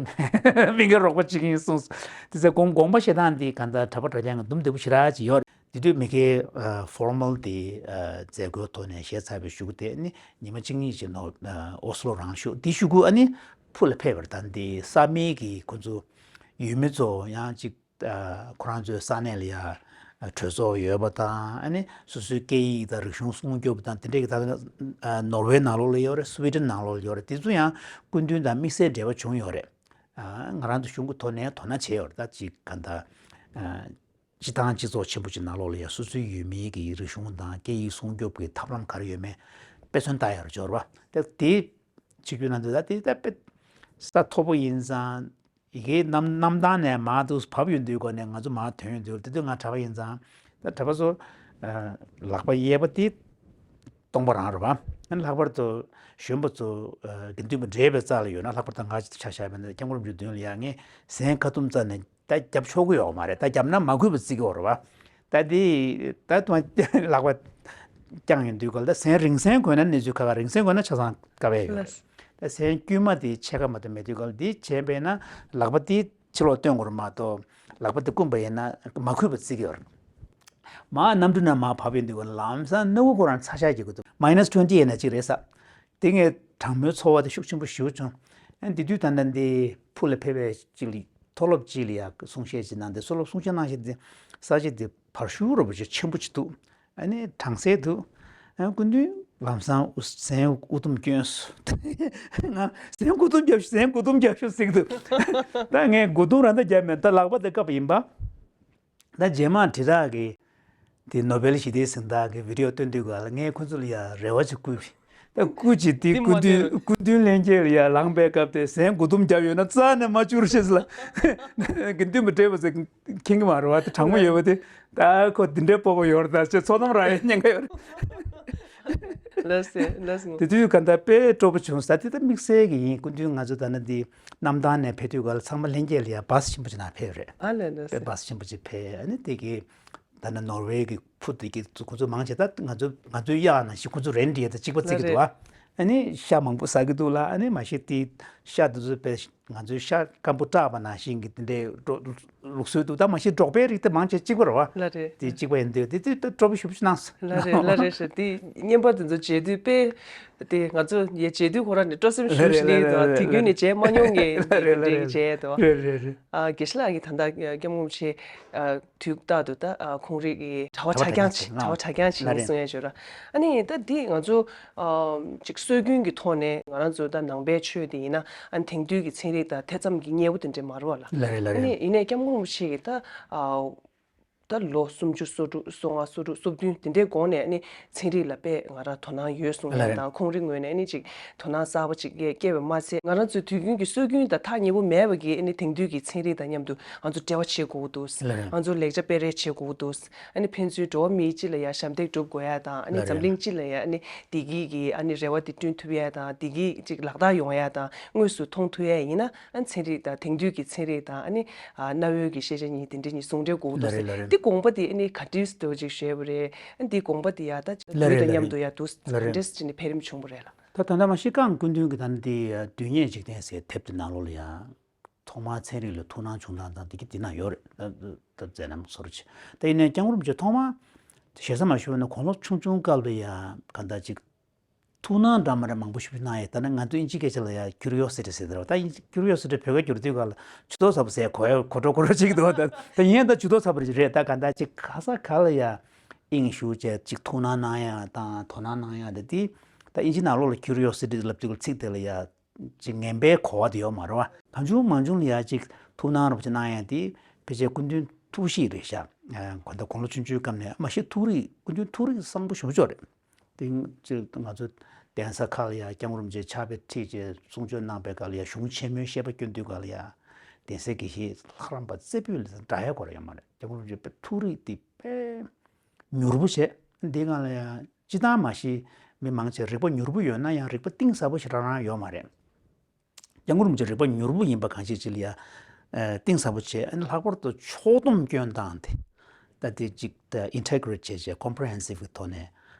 མི་ངས་རོགས་པ་བྱེད་ཀྱི་ཡིན་གསུངས་སོང་། དེ་ཚེ་དགོངས་དགོངས་པ་བཞེས་སྟངས་འདི་གང་ལྟར་གྲྭ་པ་གྲྭ་རྐྱང་གི་འདུམ་བདེ་པོ་ཞེ་དྲག་ཅིག་ཡོད་རེད། དེ་དུས་མི་ཁའི་ཨ་ཧྥོར་མལ་དེ་ཨ་མཛད་སྒོའི་ཐོག་ནས་བཞེས་ཚར་བའི་གཞུག་གུ་དེ་ནི་ཉི་མ་གཅིག་གཉིས་ཅིག་ནོ་ཨ་ཨོ་སི་ལོ་རང་བཞུགས་དེ་གཞུག་གུ་ཨ་ནི་ཕུ་ལ་ཕེབས་པ་རེད། ད་འདི་ས་མིག་གི་ཁོ་ཚོ་ཡུལ་མི་ཚོ་ཡང་ཅིག་ཨ་ཁོ་རང་ཚོའི་ས་གནས་ལ་ཡ་ཨ་གྲོས་ཚོགས་ཡོད་པ་དང་ཨ་ནི་སོ་སོའི་སྐད་ཡིག་དང་རིག་གཞུང་སྲུང་སྐྱོབ་དང་དེ་འདྲའི་གི་ད་ཨ་ནོར་ཝེ་ནང་ལོགས་ལ་ཡོད་རེད། སུ་ཝི་ཌེན་ནང་ལོགས་ལ་ཡོད་རེད། དེ་ཚོ་ཡང་སྐུ་མདུན་དང་དམིགས་བསལ་འབྲེལ་བ་བྱུང་ཡོད་རེད། ཨ་ང་རང་ཚོ་གཞུང་གི་ཐོག་ནས་དོ་སྣང་བྱས་ཡོད་རེད། ད་ཅིག་གང་ལྟར་ཨ། སྤྱི་བཏང་སྤྱི་ཚོགས་ཆེན་པོ་ཅིག་ནང་ལོགས་ལ་ཡང་སོ་སོའི་ཡུལ་མིའི་གི་རིག་གཞུང་དང་སྐད་ཡིག་སྲུང་སྐྱོབ་ཀྱི་ཐབས་ལམ་ག་རེ་ཡོད་མེད་དཔེ་མཚོན་ལྟ་ཡག་འབྱོར་བ་དེ་དེ་བྱེད་རྒྱུ་ན་འདི་ད་དེ་ད་དཔེ་ས་མཐོ་པོ་ཡིན་ཙང་ཡི་གེའི་གནམ་གནམ་ཐང་ནས་མར་དུ་བབས་ཡོང་དུས་སྒོ་ནས་ང་ཚོ་མར་ཐོན་ཡོང་དུས་དེ་དུས་ང་གྲྭ་པ་ཡིན་ཙང་ད་གྲྭ་པ་ཚོ་ལག་པ་གཡས་པ་དེ་སྟོང་པ་རང་རེད་བ། ལྷག་པར་དུ་གཞོན་པ་ཚོ་དགེ་འདུན་པ་འདྲེས་པའི་རྩ་ལ་ཡོད་ན་ལྷག་པར་དུ་ང་ཆ་བཞག་པ་ཡིན་ན་སྐྱབས་མགོན་རིན་པོ་ཆེའི་མདུན་ལ་ཡ་ངས་ཟན་ཁ་ཐུམ་རྩ་ནས། ད་རྒྱབ་ཆོག་གི་ཡོད་མ་རེད། ད་རྒྱབ་ན་མ་གུས་པ་བརྩི་གི་ཡོད་རེད་བ། ད་དེ་ད་དུང་ལག་པ་བརྐྱངས་ཡོང་དུས་ག་ལ་ད་ཟན་རིང་ཟན་གོན་ན་གནས་ཚུལ་ཁ་ཁ་རིང་ཟན་གོན་ན་ཆ་ཚང་དཀའ་བས་ཡོད་རེད། ད་ཟན་དཀྱུས་མ་དེ་ཕྱེད་ཀ་མ་གཏོགས་མེད་དུས་ག་ལ་དེ་བྱས་པས་ན་ལག་པ་དེ་ཕྱི་ལོགས་སྟོན་དགོས་རེད་མ་གཏོགས་ལག་པ་དེ་བསྐུམས་པ་ཡིན་ན་མ་གུས་པ་བརྩི་གི་ཡོད་རེད། མར་གནམ་གྲུ་ནང་མར་བབས་ཡོང་དུས་ག་ལ་ལམ་སང་སྣ་བུག་ཁོ་རང་ཚ་ཤག་གི་གི་འདུག་མའི་ནས་ཊུ་ཝེན་ཊི་ཡིན་ན་གཅིག་རེད་ས། དེ་ངས་གྲང་མོའི་ཚོར་བ་དེ་ཤུགས་ཆེན་པོ་ཞེ་པོ་བྱུང་། ཨ་འདི་དུས་ད་ལྟ་འདི་ཕུ་ལ་ཕེབས་པའི་གཅིག་ལ་ མཐོ་སློབ་ཅིག་ལ་ཡ་གསུང་བཤད་ཅིག་གནང་སྟེ། མཐོ་སློབ་གསུང་བཤད་གནང་བཞིན་དེ་ས་ཆ་དེ་བར་ཤུག་རོ་པོ་ཅིག་ཆེན་པོ་ཅིག་འདུག་ཨ་ནི་གྲང་ས་འདུག་ཨ་སྐུ་མདུན་ལམ་སང་ཟན་དགུ་འཐུམ་སྐྱོན་སོང་། ང་ཟན་དགུ་འཐུམ་རྒྱབ་ཤོག་ཟན་དགུ་འཐུམ་རྒྱབ་ཤོག་ཟེར་གི་འདུག་ད་ངས་དགུ་འཐུམ་རང་ད་རྒྱབ་མེད། ད་ལག་པ་དེ་བཀབ་པ་ཡིན་པ། ད་རྗེས་མ་དྲིལ་བསྒྲགས་ཀྱི་དེ་ནོ་བེལ་ཞི་བདེའི་གཟེངས་རྟགས་ཀྱི་བི་ཌི་ཡོ་སྟོན་དུས་ག་ལ་ངས་ཁོ་ཚོ་ལ་ཡ་རེ་བ་ཅིག་བསྐུལ་བས། ད་སྐུ་མཁྱེན་དེ་འདི་མ་སྐུ་མདུན་སྟོན། སྐུ་མདུན་ལྷན་རྒྱས་ལ་ཡ་ལངས་པའི་སྐབས་དེ་ཟན་དགུ་འཐུམ་བརྒྱབ་ཡོད་ན་རྩ་ནས་མ་བཅུག་རོགས་ཞེས་ལ། དགེ་འདུན་པ་བགྲེས་པ་ཚོས་མཁྱེན་གྱི་མ་རེད་བ། དེ་གྲང་མོ་ཡོད་པ་དེ། ད་ཁོ་འདི་འདྲའི་སྤོབས་པ་ཡོད་རེད། ད་ཅེས་ཚོགས་གཏམ་རག་ཡའི་ཉེན་ཁ་ཡོད་རེད། ལགས་སེ་ལགས་སེ། དེ་དུས་ག་འདྲ་དཔེ་སྤྲོ་པོ་བྱུང་ས་དེ་ད་དམིགས་བསལ་གྱི་ཡིན། སྐུ་མདུན་ང་ཚོ་ད་ནི་འདི་གནམ་ཐང་ནས་ཕེབས་དུས་ག་ལ་ཚང་མ་ལྷན་རྒྱས་ལ་ཡ་བཱས་ཆེན་པོ་ཅིག་ནང་ཕེབས་རེད། ཨ་ལས་ལགས་དཔེ་སེ། བཱས་ཆེན་པོ་ཅིག་ཕེབས། ཨ་ནི་དེ་གི་ད་ནི་ནོར་ཝེ་གི་ཕུ་དེ་གི་ཁོ་ཚོ་མང་ཆེ་ད་ང་ཚོ་ང་ཚོའི་གཡག་ནང་བཞིན་ཁོ་ཚོ་རེད་འདྲ་ད་གཅིག་པ་བརྩི་གི་འདུག་ཨ། ཨ་ནི་ཤ་མང་པོ་ཟ་གི་འདུག་ལ། ཨ་ནི་མ་གཞི་དེ་ཤ་དེ་ཚོ་དཔེ་ང་ཚོའི་ཤ་སྐམ་པོ་བཀྲག་པ་ནང་བཞིན་གྱི་དེ་འདྲའི་འགྲོ་ལུགས་སྲོལ་འདུག་ད་མ་གཞི་འབྲོག་པའི་རིགས་དེ་མང་ཆེ་གཅིག་པ་རེད་བ། ལགས་རེད། དེ་གཅིག་པ་ཡིན་དུས་དེ་དེ་ད་སྤྲོ་པོ་ཞེ་པོ་ཅིག་གནང་སོང་། ལགས་རེད་ལགས་རེད་ཤག་དེ་བརྙན་པར་དེ་ཚོ་མཇལ་དུས་དཔེ་དེ་ང་ཚོ་ཡ་མཇལ་དུས་ཁོ་རང་ནས་སྤྲོ་སེམས་ཞེ་པོ་ཞིག་སླེབས་ཀྱི་འདུག་དེ་བརྒྱུད་ནས་མཇལ་མ་མྱོང་མཁན་དེ་འདྲའི་མཇལ་ཡས་འདུག་རེད་རེད་རེད། མཇལ་ཡས་འདུག་རེད་རེད་རེད། ཨ་དགེ་བཤེས་ལགས་ཀྱིས་ད་ལྟ་སྐྱབས་མགོན་རིན་པོ་ཆེ་དུས་རྟག་ཏུ་ད་ཁོང་རིགས་ཀྱི་གྲྭ་པ་གྲྭ་རྐྱང་བྱེད་གྲྭ་པ་གྲྭ་རྐྱང་བྱེད་ཀྱི་གསུང་ཡས་ཡོད་ར། ཨ་ནི་ད་འདི་ང་ཚོ་ཅིག་སྲོལ་རྒྱུན་གྱི་ཐོག་ནས་ང་རང་ཚོ་ད་ནང་པའི་ཆོས་དེ་ཡིན་ན་ཨ་ནི་དེང་དུས་ཀྱི་ཚན་རིག་དང་ཐེ་ཚོམ་གྱི་དམྱལ་བ་དེ་འདྲ་མ་རེད་བ་ལ། ལགས་རེད་ལགས་རེད། ཨ་ནི་ཡིན་ནའི་སྐྱབས་མགོན་རིན་པོ་ཆེ་གིས་ད་ད་ལོ་སུམ་ཅུ་སོ་དྲུག་སོ་ལྔ་སོ་དྲུག་སོ་བདུན་དེ་འདྲའི་གོང་ནས་ཨ་ནི་ཚན་རིག་ལ་དཔེ་ང་རང་དོ་སྣང་ཡོད་གསུང་ཡས་དང་། ཁོང་རིགས་ངོས་ནས་ཨ་ནི་ཅིག་དོ་སྣང་གསར་པ་ཅིག་སྐྱེས་པས་མ་ཚད། ང་རང་ཚོའི་དུས་རྒྱུན་གྱི་སྲོལ་རྒྱུན་དང་ཐག་ཉེ་པོ་མེད་པ་གི་ཨ་ནི་དེང་དུས་ཀྱི་ཚན་རིག་དང་མཉམ་དུ་ང་ཚོ་འབྲེལ་བ་བྱེད་དགོས་ཀྱི་འདུག་ང་ཚོ་ལེགས་ཆ་སྤེལ་རེས་བྱེད་དགོས་ཀྱི་འདུག་ཨ་ནི་ཕན་ཚུན་འགྲོ་བ་མི་སྤྱི་ལ་ཡང་ཞབས་འདེགས་སྒྲུབ་དགོས་ཡ་དང་། ཨ་ནི་འཛམ་གླིང་སྤྱི་ལ་ཡང་ཨ་ནི་བདེ་སྐྱིད་ཀྱི་ཨ་ནི་རེ་བ་དེ་བསྐྲུན་ཐུབ་ཡ་དང་། བདེ་སྐྱིད་ཅིག་ལག་བསྟར་ཡོང་ཡ་དང་དངོས་སུ་མཐོང་ཐུབ་ཡ་ཡིན་ན། ཨ་ནི་ཚན་རིག་དང་དེང་དུས་ཀྱི་ཚན་རིག་དང་ཨ་ནི་ཨ་གནའ་བོའི་གི་ཤེས་བྱ་གཉིས་དེ་འདྲ་གཉིས་ཟུང་འབྲེལ་དགོས་འདུག་ཟེར། ལགས་རེད་ལགས་རེད། འདི་དགོངས་པ་དེ་ཨ་ནི་ག་འདྲས་སེ་འདུག་ཅིག་ཞུས་པ་རེད། ཨ་ནི་འདི་དགོངས་པ་དེ་ཡ་ད་ལགས་རེད་ལུས་དང་མཉམ་དུ་ཡ་འདུག་ལགས་རེད། ག་འདྲས་ཅིག་ནས་འཕེལ་རིམ་བྱུང་བ་རེད་ལགས། ད་ད་ལྟ་མ་གཞི་རྐང་སྐུ་མདུན་གྱི་ད་ནི་འདི་རྡུལ་སྙེད་འཇིག་རྟེན་ཟེར་དེབ་དེ་ནང་ལོགས་ལ་ཡ་ཐོག་མར་ཚན་རིག་ལ་ཐུགས་སྣང་བྱུང་སྟངས་དང་དེ་གི་འདི་ན་ཡོད་རེད། ད་ད་མཛད་རྣམ་སོ་རུ་ཆེ། ད་ཡིན་ནའི་སྐྱབས་མགོན་རིན་པོ་ཆེ་ཐོག་མར་ཞེ་ས་མ་ཞུས་ན་དགུང་ལོ་ཆུང་ཆུང་སྐབས་ལ་ཡ་ག་འདྲ་ཅིག་ཐུགས་སྣང་འདྲ་མི་འདྲ་མང་པོ་ཞིག་གནང་ཡས། ད་ནི་ང་ཚོ་ཨིན་ཇི་སྐད་ཆ་ལ་ཡ་ཁྱུ་རི་ཡོ་སི་ཊི་ཟེར་དེ་རེད་བ། ད་ཨིན་ཇི་ཁྱུ་རི་ཡོ་སི་ཊི་བོད་སྐད་བསྒྱུར་དུས་ག་ལ་ཇུས་གཏོགས་ཚ་པོ་ཟེར་གོ་ཡ་གོ་འགྲོ་གོ་འགྲོ་ཅིག་འདུག་ད་ད་ཡིན་ཡང་ད་ཇུས་གཏོགས་ཚ་པོ་རེད། ད་ག་འདྲ་ཅིག་ག་ས་ག་ལ་ཡ་དབྱིངས་ཞུགས་བྱས་ཅིག་ཐུགས་སྣང་གནང་ཡ་དང་དོ་སྣང་གནང་ཡ་དེ་དེ་ད་ཨིན་ཇི་ནང་ལོགས་ལ་ཁྱུ་རི་ཡོ་སི་ཊི་ལབ་དུས་ག་ལ་ཚིག་དེ་ལ་ཡ་ཅིག་ངན་པའི་གོ་བ་དེ་ཡོད་མ་རེད་བ། གང་བྱུང་མང་བྱུང་ལ་ཡ་ཅིག་ཐུགས་སྣང་རོབ་ཅིག་གནང་ཡ་དེ་ཕལ་ཆེར་སྐུ་མདུན་ཐུགས་གཤིས་རེད་ཤག་ཨ་གང་ལྟར་དགུང་ལོ་ཆུང་ཆུང་སྐབས་ནས་མ་གཞི་ཐུགས་རིག་སྐུ་མདུན་ཐུགས་རིག་བཟང་པོ་ཞེ་པོ་ཅིག་རེད། དེ་ང་ཚོ་གདན་ས་ཁག་ལ་ཡ་སྐྱབས་མགོན་རིན་པོ་ཆེ་ཕྱག་དཔེ་ཁྲིད་བྱས་གསུང་ཆོས་གནང་པའི་སྐབས་ལ་ཡ་གཞུང་ཆེན་མོའི་བཤད་པ་སྐྱོན་དུས་སྐབས་ལ་ཡ་གདན་སའི་དགེ་བཤེས་ལྷ་རམས་པ་རྩེ་ཕུད་ལ་འདྲ་ཡ་གོ་ར་ཡོད་མ་རེད། སྐྱབས་མགོན་རིན་པོ་ཆེ་ཐུགས་རིག་དེ་དཔེ་མྱུར་པོ་བྱས། འདི་སྒང་ལ་ཡང་སྤྱི་བཏང་མ་གཞི་མི་མང་ཆེ་རིག་པ་མྱུར་པོ་ཡོད་ན་ཡང་རིག་པ་གཏིང་ཟབ་པོ་ཞིག་རང་རང་ཡོད་མ་རེད། སྐྱབས་མགོན་རིན་པོ་ཆེ་རིག་པ་མྱུར་པོ་ཡིན་པ་གང་ཞིག་ཅིག་ལ་ཡང་གཏིང་ཟབ་པོ་བྱས། ཨ་ནི་ལྷག་པར་དུ་ཕྱོགས་བསྡོམས་སྐྱོན་སྟངས་དེ་ད་དེ་ཅིག་ད་ཨིན་ཊེ་གྷི་རེཊ་བྱས་བྱས་ཀོམ་པི་རི་ཧེན་སིབ་གི་ཐོག་ནས་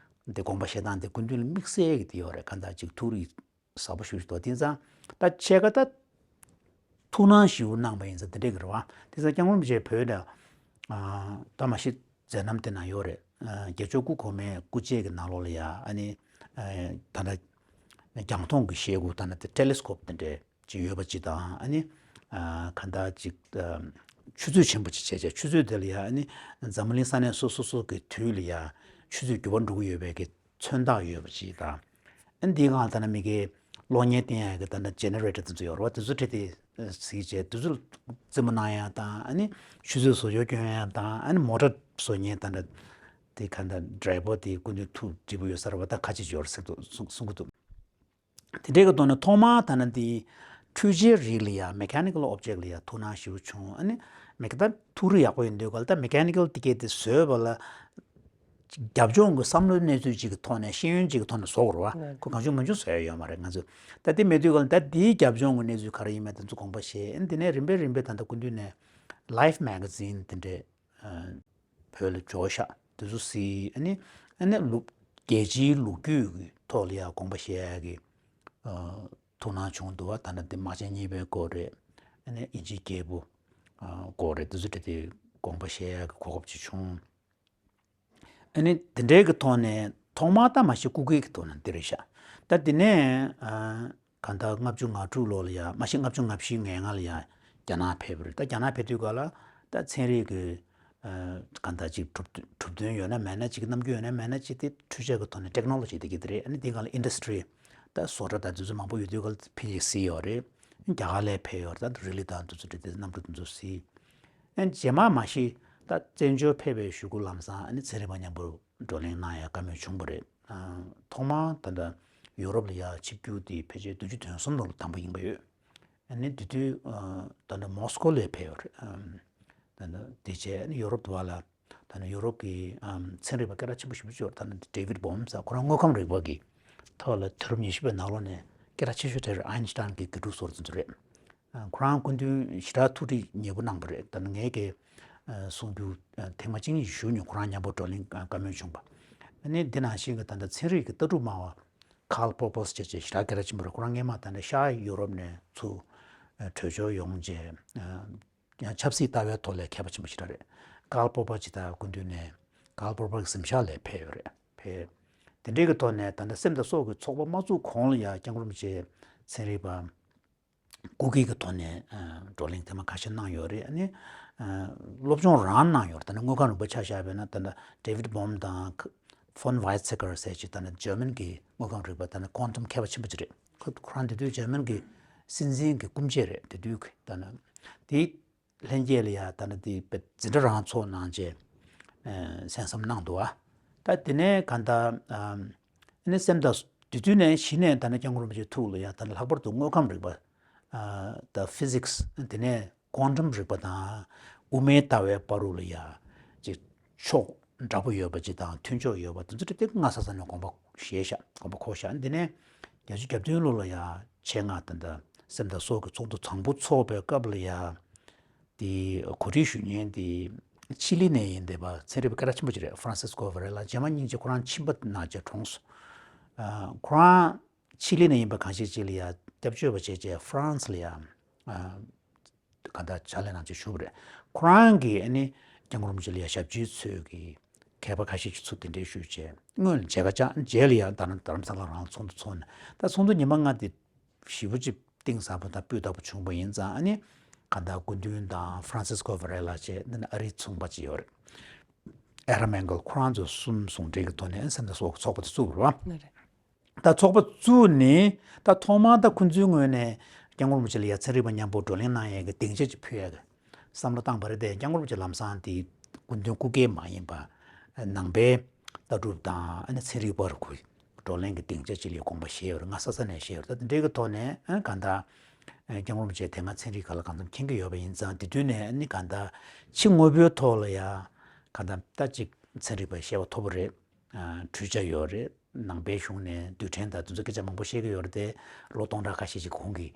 དེ་དགོངས་པ་བཞེས་སྟངས་དེ་སྐུ་མདུན་ལ་དམིགས་བསལ་གྱི་དེ་ཡོད་རེད། གང་ལྟར་ཅིག་ཐུགས་རིག་ཟབ་པོ་ཞེ་པོ་ཞིག་འདུག་དེང་སང་ད་ཕྱེད་ཀ་ད་ཐུགས་སྣང་ཞེ་པོ་གནང་པ་ཡིན་ཙང་དེ་འདྲས་ཀྱི་རེད་བ། དེང་སང་སྐྱབས་མགོན་རིན་པོ་ཆེ་བོད་ལ་ཨ་ད་མ་གཞི་མཛད་རྣམ་དེ་ན་ཡོད་རེད། ཨ་རྒྱལ་མཆོག་སྐུ་གོང་མའི་སྐུ་མཆེད་ཀྱི་ནང་ལོགས་ལ་ཡ་ཨ་ནི་ཨ་ད་ལྟ་རྒྱང་མཐོང་གི་ཤེལ་སྒོ་ད་ནི་དེ་ཊེ་ལི་སི་ཀོབ་དེ་འདྲས་ཅིག་ཡོད་པ་ཅིག་དང་། ཨ་ནི་ཨ་གང་ལྟར་ཅིག་ཨ་ཆུ་ཚོད་ཆེན་པོ་ཅིག་བྱས་བྱས་ཆུ་ཚོད་དེ་ལ་ཡ་ཨ་ནི་འཛམ་བུ་གླིང་ས་གནས་སོ་སོ་སོ་གི་དུས་ལ་ཡ་ཆུ་ཚོད་འགྱུར་བ་འགྲོ་གི་ཡོད་པའི་གི་མཚོན་རྟགས་ཡོད་པ་ཅིག་དང་། ཨ་ནི་འདིའི་སྒང་ལ་ད་ནི་མི་གི་གློག་བརྙན་བསྟན་ཡག་གི་ད་ནི་ཇེ་ནེ་རེ་ཊར་དེ་ཚོ་ཡོད་རེད་བ། དེ་ཚོ་ཁྲིད་དེ་གཟིགས་བྱས་དེ་ཚོ་ལ་རྩེད་མོ་གནང་ཡག་དང་། ཨ་ནི་ཆུ་ཚོད་བཟོ་བཅོས་སྐྱོན་ཡག་དང་། ཨ་ནི་མོ་ཊ་བཟོ་མཁན་ད་ནི་དེ་ག་འདྲ་ཌ་རའི་ཝར་དེ་སྐུ་མདུན་ཐུགས་དྲིས་པོ་ཡོད་ས་རེད་བ། ད་ཁ་ཅིག་ཡོད་རེད་ཟེར་འདུག་གསུང་གསུང་གི་འདུག་དེ་འདྲའི་གི་ཐོག་ནས་ཐོག་མར་ད་ནི་འདི་འཕྲུལ་ཆས་རིགས་ལ་ཡ་མེ་ཁ་ནི་ཀལ་ཨོབ་ཇེག་ལ་ཡ་ཐུགས་སྣང་ཞེ་པོ་བྱུང་། ཨ་ནི་མེ་ཁ་ད་ཐུགས་རིག་ཡག་པོ་ཡོད་དུས་ག་ལ་ད་མེ་ཁ་ནི་ཀལ་ཊི་ཀེ་ཊི་དེ་བཟོས་པ་ལ་རྒྱབ་ལྗོངས་ཀྱི་བསམ་བློའི་གནས་ཚུལ་ཅིག་གི་ཐོག་ནས་ཤེས་ཡོན་ཅིག་གི་ཐོག་ནས་བཟོ་དགོས་རེད་བ། ཁོ་གང་བྱུང་མང་བྱུང་བཟོ་ཡ་ཡོད་མ་རེད། ང་ཚོས་ད་དེ་མེད་དུས་ག་ལ་ད་འདིའི་རྒྱབ་ལྗོངས་ཀྱི་གནས་ཚུལ་ག་རེ་ཡིན་མིན་དེ་ཚོ་དགོངས་པ་བཞེས། ཨ་ནི་དེ་ནས་རིམ་པས་རིམ་པས་ད་ལྟ་སྐུ་མདུན་ནས་ལའིཕ་མེ་ག་ཛིན་དེ་འདྲས་བོད་ལ་འབྱོར་ཤག་དེ་ཚོ་གཟིགས། ཨ་ནི་ཨ་ནི་ལུགས་རྒྱལ་སྤྱིའི་ལོ་རྒྱུས་ཀྱི་ཐོག་ལ་ཡང་དགོངས་པ་བཞེས་ཡག་གི་ཐུགས་སྣང་བྱུང་འདུག་བ། ད་ནི་དེ་དམག་ཆེན་གཉིས་པའི་སྐོར་རེད། ཨ་ནི་དབྱིན་ཇིའི་རྒྱལ་པོ་སྐོར་རེད། དེ་ཚོ་དེ་དེ་དགོངས་པ་བཞེས་ཡག་གི་གོ་སྐབས་ཅིག་བྱུང་། ཨ་ནི་དེ་འདྲའི་གི་ཐོག་ནས་ཐོག་མར་ད་མ་གཞི་སྐུ་སྒེར་གི་ཐོག་ནས་འདི་རེད་ཤག་ད་དེ་ནས་ཨ་གང་ལྟར་ལྔ་བཅུ་ང་དྲུག་ལོ་ལ་ཡ་མ་གཞི་ལྔ་བཅུ་ང་བཞི་ང་ལྔ་ལ་ཡ་ རྒྱ་ནག་ཕེབས་པ་རེད། ད་རྒྱ་ནག་ཕེབས་དུས་ག་ལ་ད་ཚན་རིག་གི་གང་ལྟར་ཅིག་གྲུབ་གྲུབ་དོན་ཡོད་ན་མེད་ན་ཅིག་རྣམ་འགྱུར་ཡོད་ན་མེད་ན་ཅིག་དེ་འཕྲུལ་ཆས་ཀྱི་ཐོག་ནས་ཊེག་ནོ་ལོ་ཇི་དེ་གི་དེ་རེད། ཨ་ནི་དེ་ག་ལ་ཨིན་ཌ་སི་ཊི་རི་ད་བཟོ་གྲྭ་དང་དེ་ཚོ་མང་པོ་ཡོད་དུས་ག་ལ་ཕིན་ཅིག་གཟིགས་ཡོད་རེད། རྒྱ་གར་ལ་ཕེབས་ཡོད་རེད། ད་རི་ལི་དང་དེ་ཚོ་དེ་དེ་གནམ་གྲུ་དེ་ཚོ་གཟིགས། ཨ་ནི་རྗེས་མ་མ་གཞི་ད་བཙན་བྱོལ་ཕེབས་པའི་གཞུག་གུ་ལམ་སང་ཨ་ནི་ཚན་རིག་པ་མཉམ་པོ་བགྲོ་གླེང་གནང་ཡ་བཀའ་མོལ་བྱུང་བ་རེད། ཐོག་མར་ད་ལྟ་ཡུ་རོབ་ལ་ཡ་ཆིབས་བསྒྱུར་དེ་ཕལ་ཆེར་བདུན་ཅུ་དོན་གསུམ་ལོ་ལ་དང་པོ་ཡིན་པ་ཡོད། ཨ་ནི་དེ་དུས་ད་ལྟ་མོ་སི་ཀོ་ལ་ཕེབས་ཡོད་རེད། ད་ལྟ་དེ་རྗེས་ཨ་ནི་ཡུ་རོབ་དུ་བ་ལ་ད་ལྟ་ཡུ་རོབ་ཀྱི་ཚན་རིག་པ་སྐད་གྲགས་ཆེན་པོ་ཞེ་པོ་ཅིག་ཡོད་རེད། ད་ལྟ་ཌེ་ཝིད་བྷོམ་ཟེར་ཁོ་རང་དངོས་ཁམས་རིག་པ་གི་ཐོག་ལ་དུས་རབས་ཉི་ཤུ་པའི་ནང་ལོགས་ནས་སྐད་གྲགས་ཆེ་ཤོས་དེ་ཨའིན་སི་ཊན་གྱི་དགེ་ཕྲུག་ཟུར་དེ་ཚོ་རེད། ཁོ་རང་སྐུ་མདུན་ཞེ་དྲག་ཐུགས་ཁུར་ཡོད་པོ་གནང་པ་རེད། ད་ནི་ངས་ཀྱི་གསུང་རྒྱུ་ཐེངས་མ་གཅིག་གཉིས་ཞུས་མྱོང་། ཁོ་རང་མཉམ་པོ་བགྲོ་གླེང་བཀའ་མོལ་བྱུང་བ། ཨ་ནི་འདི་ནང་བཞིན་གྱི་ད་ལྟ་ཚན་རིག་གི་ལྟ་གྲུབ་སྨྲ་བ་ཀཱལ་པོ་པོ་སི་ཅེས་ཞེ་དྲག་སྐད་གྲགས་ཆེན་པོ་རེད། ཁོ་རང་སྔས་མ་ད་ནི་ཤར་ཡུ་རོབ་ནས་ཚུར་བྲོས་བྱོལ་ཡོང་རྗེས་ཡང་ཆབ་སྲིད་ལྟ་བའི་ཐོག་ལ་མཁས་པ་ཆེན་པོ་ཞེ་དྲག་རེད། ཀཱལ་པོ་པོ་ཅེས་ད་སྐུ་མདུན་ནས་ཀཱལ་པོ་པོ་གི་གཟིམ་ཤག་ལ་ཕེབས་ཡོད་རེད། ཕེབས། དེ་འདྲའི་གི་ཐོག་ནས་ད་ལྟ་སེམས་དང་སྲོག་གི་ཚོགས་པ་མ་བཙུགས་གོང་ལ་ཡ་སྐྱབས་མགོན་རིན་པོ་ཆེ་ཚན་རིག་པ་སྐུ་སྒེར་གྱི་ཐོག་ནས་བགྲོ་གླེང་ཐེངས་མ་ཁ་ཤས་གནང་ཡོད་རེད། ཨ་ནི་སློབ་སྦྱོང་རང་གནང་ཡོད་རེད། ད་ནི་དངོས་ཁམས་རིག་པ་ཆ་བཞག་པ་ཡིན་ན་ད་ལྟ་ཌེ་ཝིད་བྷོམ་དང་ཕོན་ཝའི་ཚེ་ཀར་ཟེར་ཅིག་ད་ནི་འཇར་མན་གྱི་དངོས་ཁམས་རིག་པ་ད་ནི་ཀོན་ཊམ་མཁས་པ་ཆེན་པོ་ཅིག་རེད། ཁོ་ཁོ་རང་དེ་དུས་འཇར་མན་གྱི་སྲིད་འཛིན་གྱི་སྐུ་མཆེད་རེད། དེ་དུས་ཀྱི་ད་ནི་དེའི་ལྷན་རྒྱས་ལ་ཡ་ད་ནི་དེ་འཛིན་གྲྭ་རང་ཚོགས་གནང་རྗེས་གསན་བསམ་གནང་འདུག་ཨ། ད་དེ་ནས་གང་ལྟར་ཨ་ནི་སེམས་དང་དེ་དུས་ནས་གཞི་ནས་ད་ནི་སྐྱབས་མགོན་རིན་པོ་ཆེའི་ཐུགས་ལ་ཡ་ད་ནི་ལྷག་པར་དུ་དངོས་ཁམས་རིག་པ་ད་ཕི་ཟིག་སི་དེ་ནས་ཀོན་ཊམ་རིག་པ་དང་དབུ་མའི་ལྟ་བའི་བར་དུ་ལ་ཡ་ཅིག་ཕྱོགས་འདྲ་པོ་ཡོད་པ་ཅིག་དང་མཐུན་ཕྱོགས་ཡོད་པ་དེ་ཚོ་དེ་སྔ་ས་ས་ནས་དགོངས་པ་བཞེས་ཤག་དགོངས་པ་འཁོར་ཤག་དེ་ནས་བརྒྱད་ཅུ་གྱ་བདུན་ལོ་ལ་ཡ་ཆེད་མངགས་ད་ལྟ་སེམས་དང་སྲོག་གི་ཚོགས་འདུ་དང་པོ་ཚོགས་པའི་སྐབས་ལ་ཡ་དེ་གོ་སྒྲིག་ཞུ་མཁན་དེ་ཆི་ལི་ནས་ཡིན་བསྡད་པ་ཚན་རིག་པ་སྐད་གྲགས་ཆེན་པོ་ཅིག་རེད། ཧྥ་རན་སིས་ཀོ་ཝེ་རེ་ལ། རྗེས་མ་སྙིང་རྗེ་ཁོ་རང་ཕྱིན་པ་ན་ཅིག་གྲོངས་སོང་། ཁོ་རང་ཆི་ལི་ནས་ཡིན་པ་གང་ཞིག་ཅིག་ལ་ཡ་སྐྱབས་བཅོལ་བ་བྱས་རྗེས་ཧྥ་རན་སི་ལ་ཡ་གང་ལྟར་ཕྱག་ལས་གནང་བྱས་བཞུགས་པ་རེད། ཁོ་རང་གིས་ཨ་ནི་སྐྱབས་མགོན་རིན་པོ་ཆེ་ལ་ཡ་ཞབས་ཕྱིའི་ཚུལ་གྱིས་མཁས་པ་ཁ་ཤས་ཀྱིས་ཚུར་གདན་འདྲེན་ཞུས་བྱས་སྔོན་ལ་མཇལ་ཁ་བཅར། རྗེས་ལ་ཡ་རྡ་རམ་རྡ་རམ་ས་ལ་རང་ཚོགས་འདུ་ཚོགས་ནས་ད་ཚོགས་འདུ་ཉི་མ་ལྔ་དེ་ཞེ་པོ་ཅིག་གཏིང་ཟབ་པོ་དང་སྤུས་དག་པོ་བྱུང་བ་ཡིན་ཙང་། ཨ་ནི་གང་ལྟར་སྐུ་མདུན་དང་ཧྥ་རན་སིས་ཀོ་ཝེ་རེ་ལ་བཅས་འདི་ནི་ཨ་རིའི་ཚོང་པ་ཅིག་ཡོད་རེད། ཨེ་རམ་ཨེང་གལ། ཁོ་རང་ཚོ་གསུམ་ཟུང་འབྲེལ་གྱི་ཐོག་ནས་སེམས་དང་སྲོག་གི་ཚོགས་པ་དེ་བཙུགས་པ་རེད་བ། ལགས་རེད། ད་ཚོགས་པ་བཙུགས་ནས་ད་ཐོག་མར་ད་ཁོང་ཚོའི་ངོས་ནས་སྐྱབས་མགོན་རིན་པོ་ཆེ་ལ་ཡ་ཚན་རིག་པ་མཉམ་པོ་བགྲོ་གླེང་གནང་ཡས་ཀྱི་སྡིངས་ཆ་ཅིག་ཕུལ་ཡས་ཀྱི་བསམ་བློ་བཏང་བ་རེད་དེ། སྐྱབས་མགོན་རིན་པོ་ཆེ་ལམ་སང་དེ་སྐུ་མདུན་སྐུ་སྒེར་མ་ཡིན་པ་ནང་པའི་ལྟ་གྲུབ་དང་ཨ་ནི་ཚན་རིག་པར་ཁོས་བགྲོ་གླེང་གི་སྡིངས་ཆ་ཅིག་ལ་དགོངས་པ་བཞེས་ཡོད་རེད། སྔ་ས་ས་ནས་བཞེས་ཡོད་རེད། ད་དེ་འདྲའི་གི་ཐོག་ནས་ཨ་གང་ལྟར་སྐྱབས་མགོན་རིན་པོ་ཆེ་དེ་སྔ་ཚན་རིག་སྒང་ལ་གང་འཚམ་མཁྱེན་གྱི་ཡོད་པ་ཡིན་ཙང་། དེ་དུས་ནས་ཨ་ནི་གང་ལྟར་ཕྱི་དངོས་པོའི་ཐོག་ལ་ཡ་གང་ལྟར་ད་ཅིག་ཚན་རིག་པ་ཤེས་པ་མཐོ་པོ་རེད། འཕྲུལ་ཆ་ཡོད་རེད། ནང་པའི་གཞུང་ནས་རྡུལ་ཕྲན་དང་དེ་ཚོ་སྐད་ཆ་མང་པོ་བཤད་ཀྱི་ཡོད་རེད་དེ། ལོ་སྟོང་ཕྲག་ཁ་ཤས་ཤིག་གོང་གི་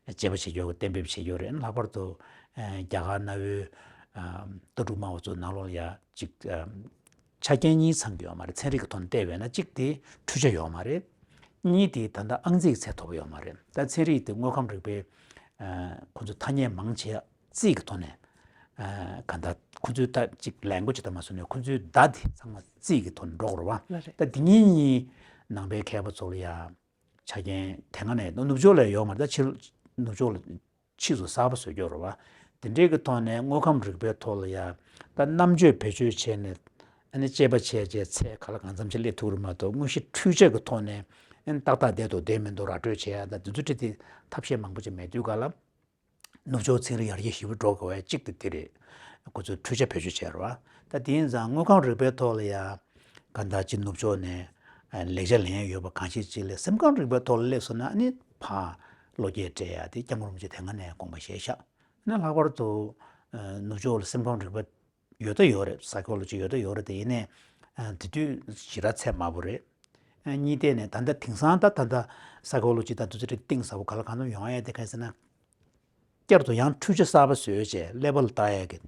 དཔྱད་པ་བྱེད་ཀྱི་ཡོད། གཏན་འབེབས་བྱེད་ཀྱི་ཡོད་རེད། ལྷག་པར་དུ་རྒྱ་གར་གནའ་བོའི་ལྟ་གྲུབ་སྨྲ་བ་ཚོ་ནང་ལོགས་ལ་ཡ་ཅིག་ཆ་རྐྱེན་གཉིས་ཚང་གི་ཡོད་མ་རེད། ཚན་རིག་གི་ཐོག་ནས་བལྟས་པས་ན་གཅིག་དེ་འཕྲུལ་ཆ་ཡོད་མ་རེད། གཉིས་དེ་ད་ལྟ་ཨང་རྩིས་ཀྱི་ཚད་མཐོ་པོ་ཡོད་མ་རེད། ད་ཚན་རིག་དེ་དངོས་ཁམས་རིག་པའི་ཁོ་ཚོ་ཐ་སྙད་མང་ཆེ་རྩིས་ཀྱི་ཐོག་ནས་གང་ལྟར་ཁོ་ཚོའི་ད་ཅིག་ལེང་གོ་ཇི་ལྟར་མ་སོང་ནས་ཁོ་ཚོའི་བརྡ་དེ་ཚང་མ་རྩིས་ཀྱི་ཐོག་ནས་འགྲོ་དགོས་རེད་བ། ལགས་རེད། ད་དེ་གཉིས་གཉིས་ནང་པའི་མཁས་པ་ཚོ་ལ་ཡ་ཆ་རྐྱེན་དེ་སྔ་ནས་ནུབ་ཕྱོགས་ལ་ཡོད་མ་རེད། ད་ཕྱི་ནུབ་ཕྱོགས་ལ་ཕྱིས་སུ་གསར་པ་བཟོས་ཀྱི་ཡོད་རེད་བ། དེ་འདྲའི་གི་ཐོག་ནས་དངོས་ཁམས་རིག་པའི་ཐོག་ལ་ཡ་ད་རྣམ་དཔྱོད་བེད་སྤྱོད་བྱས་ནས་ཨ་ནི་དཔྱད་པ་བྱས་རྗེས་ཚད་ག་ལ་གང་འཚམ་ཞིག་སླེབས་ཐུབ་རེད་མ་གཏོགས། དངོས་གཞི་འཕྲུལ་ཆས་ཀྱི་ཐོག་ནས་ཨ་ནི་ཏག་ཏག་བསྡད་འདུག་བསྡད་མི་འདུག་ར་སྤྲོད་བྱས་ཡ་ད་དེ་ཚོ་ཁྲིད་དེ་ཐབས་ཤེས་མང་པོ་ཅིག་མེད་དུས་ག་ལ། ནུབ་ཕྱོགས་ཚན་རིག་ཡར་རྒྱས་ཞེ་པོ་འགྲོ་དགོས་པའི་གཅིག་དེ་དེ་རེད། ཁོ་ཚོས་འཕྲུལ་ཆས་བེད་སྤྱོད་བྱས་རེད་བ། ད་དེ་ཡིན་ཙང་དངོས་ཁམས་རིག་པའི་ཐོག་ལ་ཡ་གང་ལྟར་ཅིག་ནུབ་ཕྱོགས་ནས་ལེགས་ཆ་ལེན་ཡ་ཡོད་པ་གང་ཞིག་ཅིག་ལས་སེམས་ཁམས་རིག་པའི་ཐོག་ལ་སླེབས་སོང་ན་ཨ་ནི་ཕར་བློ་སྐྱེད་སྤྲད་ཡ་དེ་སྐྱབས་མགོན་རིན་པོ་ཆེ་དེ་སྔ་ནས་དགོངས་པ་བཞེས་ཤག་ཨ་ནི་ལྷག་པར་དུ་ནུབ་ཕྱོགས་ལ་སེམས་ཁམས་རིག་པ་ཡོད་ད་ཡོད་རེད། སའི་ཀོ་ལོ་ཇི་ཡོད་ད་ཡོད་རེད་དེ། ཡིན་ནའི་དེ་དུས་ཞེ་དྲག་ཚད་དམའ་པོ་རེད། གཉིས་ཐད་ནས་ད་ལྟ་དེང་སང་ད་ད་ལྟ་སའི་ཀོ་ལོ་ཇི་དང་དེ་ཚོ་གཏིང་ཟབ་པོ་ག་ལ་གང་འཚམ་ཡོང་ཡ་དེ་ག་རེ་ཟེར་ན། བསྐྱར་དུ་ཡང་འཕྲུལ་ཆ་གསར་པ་བཟོས་བྱས་ཀླད་པ་ལ་བལྟ་ཡ་གི་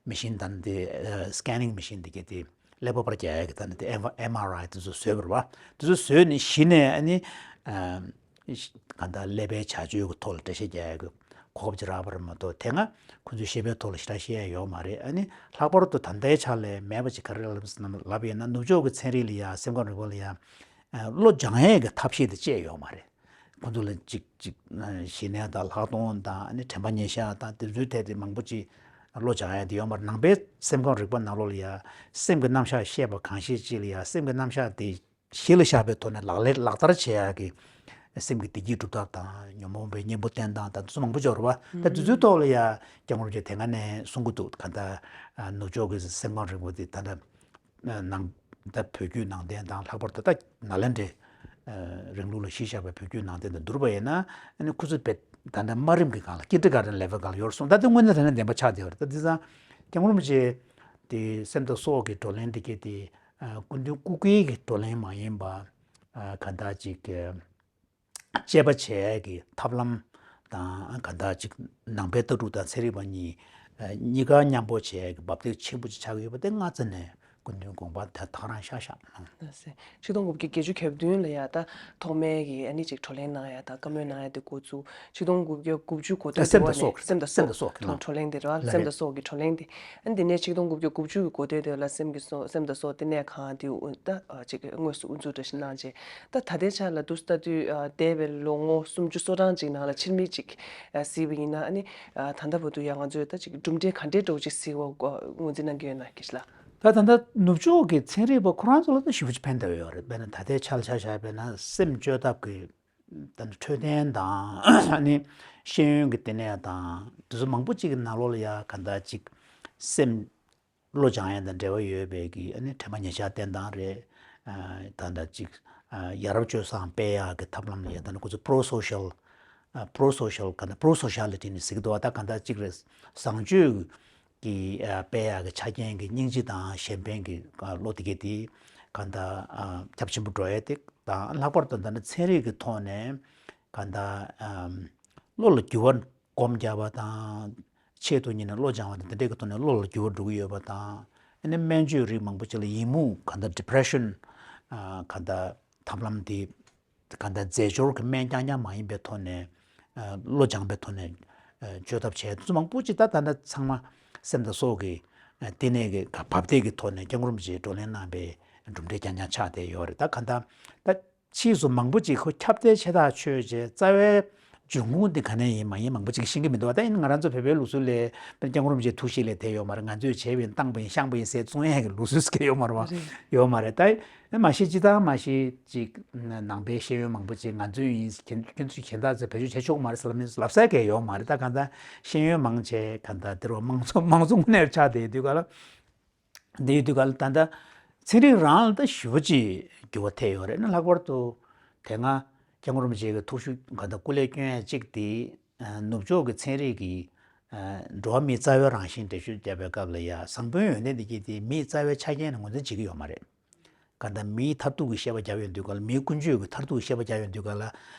མེ་ཤིན་ད་ནི་དེ་སི་ཀེ་ནིང་མེ་ཤིན་དེ་གི་དེ་ཀླད་པ་པར་རྒྱག་ཡ་གི་ད་ནི་དེ་ཨེམ་ཨར་ཨའི་དེ་ཚོ་བཟོས་པ་རེད་བ། དེ་ཚོ་བཟོས་ནས་གཞི་ནས་ཨ་ནི་གང་ལྟར་ཀླད་པའི་བྱ་སྤྱོད་ཀྱི་ཐོག་ལ་འགྲེལ་བཤད་རྒྱག་ཡ་གི་གོ་སྐབས་ཅིག་རག་པ་རེད་མ་གཏོགས། དེ་སྔ་ཁོ་ཚོའི་ཤེས་པའི་ཐོག་ལ་ཞེ་དྲག་ཤེས་ཡ་ཡོད་མ་རེད། ཨ་ནི་ལྷག་པར་དུ་ད་ལྟའི་ཆ་ལ་མེད་པ་ཅིག་ག་རེ་ལབ་ཡིན་ན། ནུབ་ཕྱོགས་ཀྱི་ཚན་རིག་ལ་ཡ་སེམས་ཁམས་རིག་པ་ལ་ཡ་བློ་སྦྱང་ཡས་ཀྱི་ཐབས་ཤེས་དེ་བཅས་ཡོད་མ་རེད། ཁོ་ཚོ་ལ་ཅིག་ཅིག་ཞི་གནས་དང་ལྷག་མཐོང་དང་ཨ་ནི་དྲན་པ་ཉེར་བཞག་དང་དེ་ཚོའི་ཐད་དེ་མང་པོ་ཅིག་བློ་སྦྱང་ཡ་དེ་ཡོད་མ་རེད། ནང་པའི་སེམས་ཁམས་རིག་པ་ནང་ལོགས་ལ་ཡ་སེམས་ཀྱི་རྣམ་གཞག་བཤད་པ་གང་ཤེས་ཅིག་ལ་ཡ་སེམས་ཀྱི་རྣམ་གཞག་དེ་གཞི་ལ་བཞག་པའི་ཐོག་ནས་ལག་ལེན་ལག་བསྟར་བྱེད་ཡག་གི་སེམས་ཀྱི་བདེ་སྐྱིད་སྒྲུབ་ཐབས་དང་ཉོན་མོངས་པའི་གཉེན་པོ་བསྟེན་སྟངས་དང་དེ་ཚོ་མང་པོ་ཅིག་ཡོད་རེད་བ། ད་དེ་ཚོའི་ཐོག་ལ་ཡ་སྐྱབས་མགོན་རིན་པོ་ཆེ་དེ་སྔ་ནས་གསུང་གི་འདུག་ག་ད་ནུབ་ཕྱོགས་ཀྱི་སེམས་ཁམས་རིག་པ་དེ་ད་ལྟ་ནང་ད་བོད་བརྒྱུད་ནང་བསྟན་དང་ལྷག་པར་དུ་ད་ནཱ་ལེནྡྲའི་རིང་ལུགས་ལ་གཞི་བཞག་པའི་བོད་བརྒྱུད་ནང་བསྟན་དང་བསྡུར་བ་ཡིན་ན་ཨ་ནི་ཁོ་ཚོ་བེད་ད་ལྟ་དམའ་རིམ་གྱི་སྒང་ལ་ཀིན་ཌར་གྷར་ཊན་ལེ་ཝལ་སྒང་ལ་ཡོད་རེད་གསུངས། ད་དེ་དངོས་གནས་དྲང་གནས་བདེན་པ་ཆགས་བསྡད་ཡོད་རེད། ད་དེ་ཙང་སྐྱབས་མགོན་རིན་པོ་ཆེ་དེ་སེམས་དང་སྲོག་གི་བགྲོ་གླེང་དེ་གས་དེ་སྐུ་མདུན་སྐུ་སྒེར་གྱི་བགྲོ་གླེང་མ་ཡིན་པ་གང་ལྟར་ཅིག་དཔྱད་པ་བྱེད་ཡས་ཀྱི་ཐབས་ལམ་དང་གང་ལྟར་ཅིག་ནང་པའི་ལྟ་གྲུབ་དང་ཚན་རིག་པ་གཉིས་གཉིས་ཀ་མཉམ་པོ་བྱེད་ཡས་ཀྱི་འབབ་སྟེགས་ཆེན་པོ་ཅིག་ཆགས་ཀྱི་ཡོད་པ་དེ་སྔ་ཙམ་ནས་སྐུ་མདུན་དགོངས་པ་དེ་ཐག་རང་ཤག་ཤག་གནང་། ཆིག་སྟོང་དགུ་བརྒྱ་བརྒྱད་ཅུ་གྱ་བདུན་ལ་ཡ་ད་ཐོག་མའི་གི་ཨ་ནི་ཅིག་བགྲོ་གླེང་གནང་ཡ་དང་བཀའ་མོལ་གནང་ཡ་དེ་འགོ་བཙུགས། ཆིག་སྟོང་དགུ་བརྒྱ་དགུ་བཅུ་གོ་དོན་སེམས་དང་སྲོག་སེམས་དང་སེམས་དང་སྲོག་གི་ནང་བགྲོ་གླེང་དེ་རེད་བ། ལ་སེམས་དང་སྲོག་གི་བགྲོ་གླེང་དེ། ཨ་ནི་དེ་ནས་ཆིག་སྟོང་དགུ་བརྒྱ་དགུ་བཅུ་གི་འགོ་སྟོད་དེ་ལ་སེམས་ཀྱི་སྲོག་སེམས་དང་སྲོག་ལྟེ་གནས་ཁང་དེ་ད་ཅིག་དངོས་སུ་དབུ་འཛུགས་འདྲ་ཞིག་གནང་རྗེས་ད་ད་ལྟའི་ཆ་ལ་དུ་ལྟ་དུས་འདས་པའི་ལོ་ངོ་སུམ་ཅུ་སོ་གྲངས་ཅིག་ནང་ལ་ཕྱིར་མིག་ཅིག་གཟིགས་པ་ཡིན་ན་ཨ་ནི་ད་ལྟ་བར་དུ་ཡང་ང་ཚོས་ད་ཅིག་གྲུབ་འབྲས་ག་འདྲའི་འདྲ་བོ་ཅིག་གཟིགས་པ་ངོས་འཛིན་གནང་གི་ཡོད་ན་སྐད་ཆ་ལ། ད་ད་ལྟ་ནུབ་ཕྱོགས་ཀྱི་ཚན་རིག་པ་ཁོ་རང་ཚོ་ལ་ད་ཞེ་པོ་ཅིག་ཕན་བཏགས་ཡོད་རེད། དཔེར་ན་ད་ལྟའི་ཆ་ལ་ཆ་བཞག་པ་ཡིན་ན་སེམས་བཅོས་ཐབས་ཀྱི་ད་ནི་འཕྲོད་བསྟེན་དང་ཨ་ནི་ཤེས་ཡོན་གྱི་ལྟེ་གནས་དང་དེ་ཚོ་མང་པོ་ཅིག་གི་ནང་ལོགས་ལ་ཡ་ག་འདྲ་ཅིག་སེམས་བློ་སྦྱང་ཡ་དང་འབྲེལ་བ་ཡོད་པའི་གི་ཨ་ནི་དྲན་པ་ཉེར་བཞག་བསྟེན་སྟངས་རེད། ད་ལྟ་ཅིག་ཡ་རབས་སྤྱོད་བཟང་སྤེལ་ཡག་གི་ཐབས་ལམ་ལ་ཡ་ད་ནི་ཁོ་ཚོ་པྲོ་སོ་ཤལ་པྲོ་སོ་ཤལ་ག་འདྲ་པྲོ་སོ་ཤ་ལི་ཊི་ནི་ཟེར་གི་འདུག་བ། ད་ག་འདྲ་ཅིག་རེད། བཟང་སྤྱོད་ཀྱི་ཨ་སྤེལ་ཡག་གི་ཆ་རྐྱེན་གྱི་སྙིང་རྗེ་དང་གཞན་ཕན་གྱི་ཨ་བློ་དེ་གས་དེ་གང་ལྟར་ཨ་ཁྱབ་ཆེན་པོ་འགྲོ་ཡས་དེ་དང་། ལྷག་པར་དུ་ད་ནི་ཚན་རིག་གི་ཐོག་ནས་གང་ལྟར་ཨམ་བློ་ལ་འགྱུར་བ་སྒོམ་རྒྱག་པ་དང་། ཆེད་དུ་གཉེར་ནས་བློ་སྦྱང་བ་དང་དེ་འདྲས་ཀྱི་ཐོག་ནས་བློ་ལ་འགྱུར་བ་འགྲོ་གི་ཡོད་པ་དང་། ཨ་ནི་སྨན་བཅོས་རིགས་མང་པོ་ཅིག་ལ་ཡི་མུག་གང་ལྟར་ཌི་པི་རེ་ཤན་ཨ་གང་ལྟར་ཐབས་ལམ་དེ། གང་ལྟར་རྫས་སྦྱོར་གྱི་སྨན་རྐྱང་རྐྱང་མ་ཡིན་པའི་ཐོག་ནས་ཨ་བློ་སྦྱངས་པའི་ཐོག་ནས་ཨ་བཅོས་ཐབས་བྱས་དུས་མང་པོ་ཅིག་ད་ད་ལྟ་ཚང་མ་སེམས་དང་སྲོག་གི་ཨ་ལྟེ་གནས་ཀྱི་བབ་བརྡལ་གྱི་ཐོག་ནས་སྐྱབས་མགོན་རིན་པོ་ཆེས་བགྲོ་གླེང་གནང་པའི་གྲུབ་འབྲས་རྐྱང་རྐྱང་ཆགས་བསྡད་ཡོད་རེད། ད་གང་ལྟར་ད་ཕྱིས་སུ་མང་པོ་ཅིག་ཁོ་ཁྱབ་གདལ་ཆེ་ཐག་ཆོད་བྱས་རྩ་བའི་འབྱུང་ཁུངས་འདི་ག་ནས་ཡིན་མ་ཡིན་མང་པོ་ཅིག་ཤེས་ཀྱི་མི་འདུག་བ། ད་ཡིན་ང་རང་ཚོ་བོད་པའི་ལུགས་སྲོལ་ལས་སྐྱབས་མགོན་རིན་པོ་ཆེ་ཐུགས་གཤིས་ལས་དེ་ཡོད་མ་རེད། ང་ཚོས་བྱས་པ་ཡིན་བཏང་པ་ཡིན་བཤངས་པ་ཡིན་ཟེར་བཙོང་ཡས་ཀྱི་ལུགས་སྲོལ་ཟེར་ཡོད་མ་རེད་བ། ཡོད་མ་རེད། ད་མ་གཞི་སྤྱི་བཏང་མ་གཞི་ཅིག་ནང་པའི་ཤེས་ཡོན་མང་པོ་ཅིག་ང་ཚོས་ཡིན་ཁྱེད་ཁྱེད་ཚོས་གཞན་དག་ཚོས་བེད་སྤྱོད་བྱེད་ཆོག་གི་མ་རེད་ཟེར་ལབ་མིན་ལབ་ས་གལ་ཡོད་མ་རེད། ད་གང་ལྟར་ཤེས་ཡོན་མང་ཆེ་གང་ལྟར་དེ་རུ་དམངས་གཙོ་དམངས་གཙོ་དངོས་གནས་ཆགས་བསྡད་དུས་ག་ལ། འདི་ཡོད་དུས་ག་ལ་ད་ལྟ་ཚན་རིག་རང་ལ་ད་ཞེ་པོ་ཅིག་འགྱུར་བ་ཐེབས་ཡོད་རེད། ན་ལྷག་པར་དུ་དེ་སྔ་སྐྱབས་མགོན་རིན་པོ་ཆེ་གི་ཐུགས་ཤུགས་གང་ལྟར་སྐུ་ལས་བསྐྱོན་ཡ་གཅིག་དེ་ནུབ་ཕྱོགས་ཀྱི་ཚན་རིག་གི་འགྲོ་བ་མིའི་རྩ་བའི་རང་བཞིན་འགྲེལ་བརྗོད་བརྒྱབ་པའི་སྐབས་ལ་ཡ་བཟང་པོའི་ཡོན་ཏན་འདི་གྱིས་དེ་མིའི་རྩ་བའི་ཆ་རྐྱེན་ལ་ངོས་འཛིན་བྱེད་ཀྱི་ཡོད་མ་རེད། གང་ལྟར་མིའི་མཐར་ཐུག་གི་བཤད་པ་རྒྱབ་ཡོང་དུས་ག་ལ་མིའི་ཀུན་སྤྱོད་ཀྱི་མཐར་ཐུག་གི་བཤད་པ་རྒྱབ་ཡོང་དུས་ག་ལ་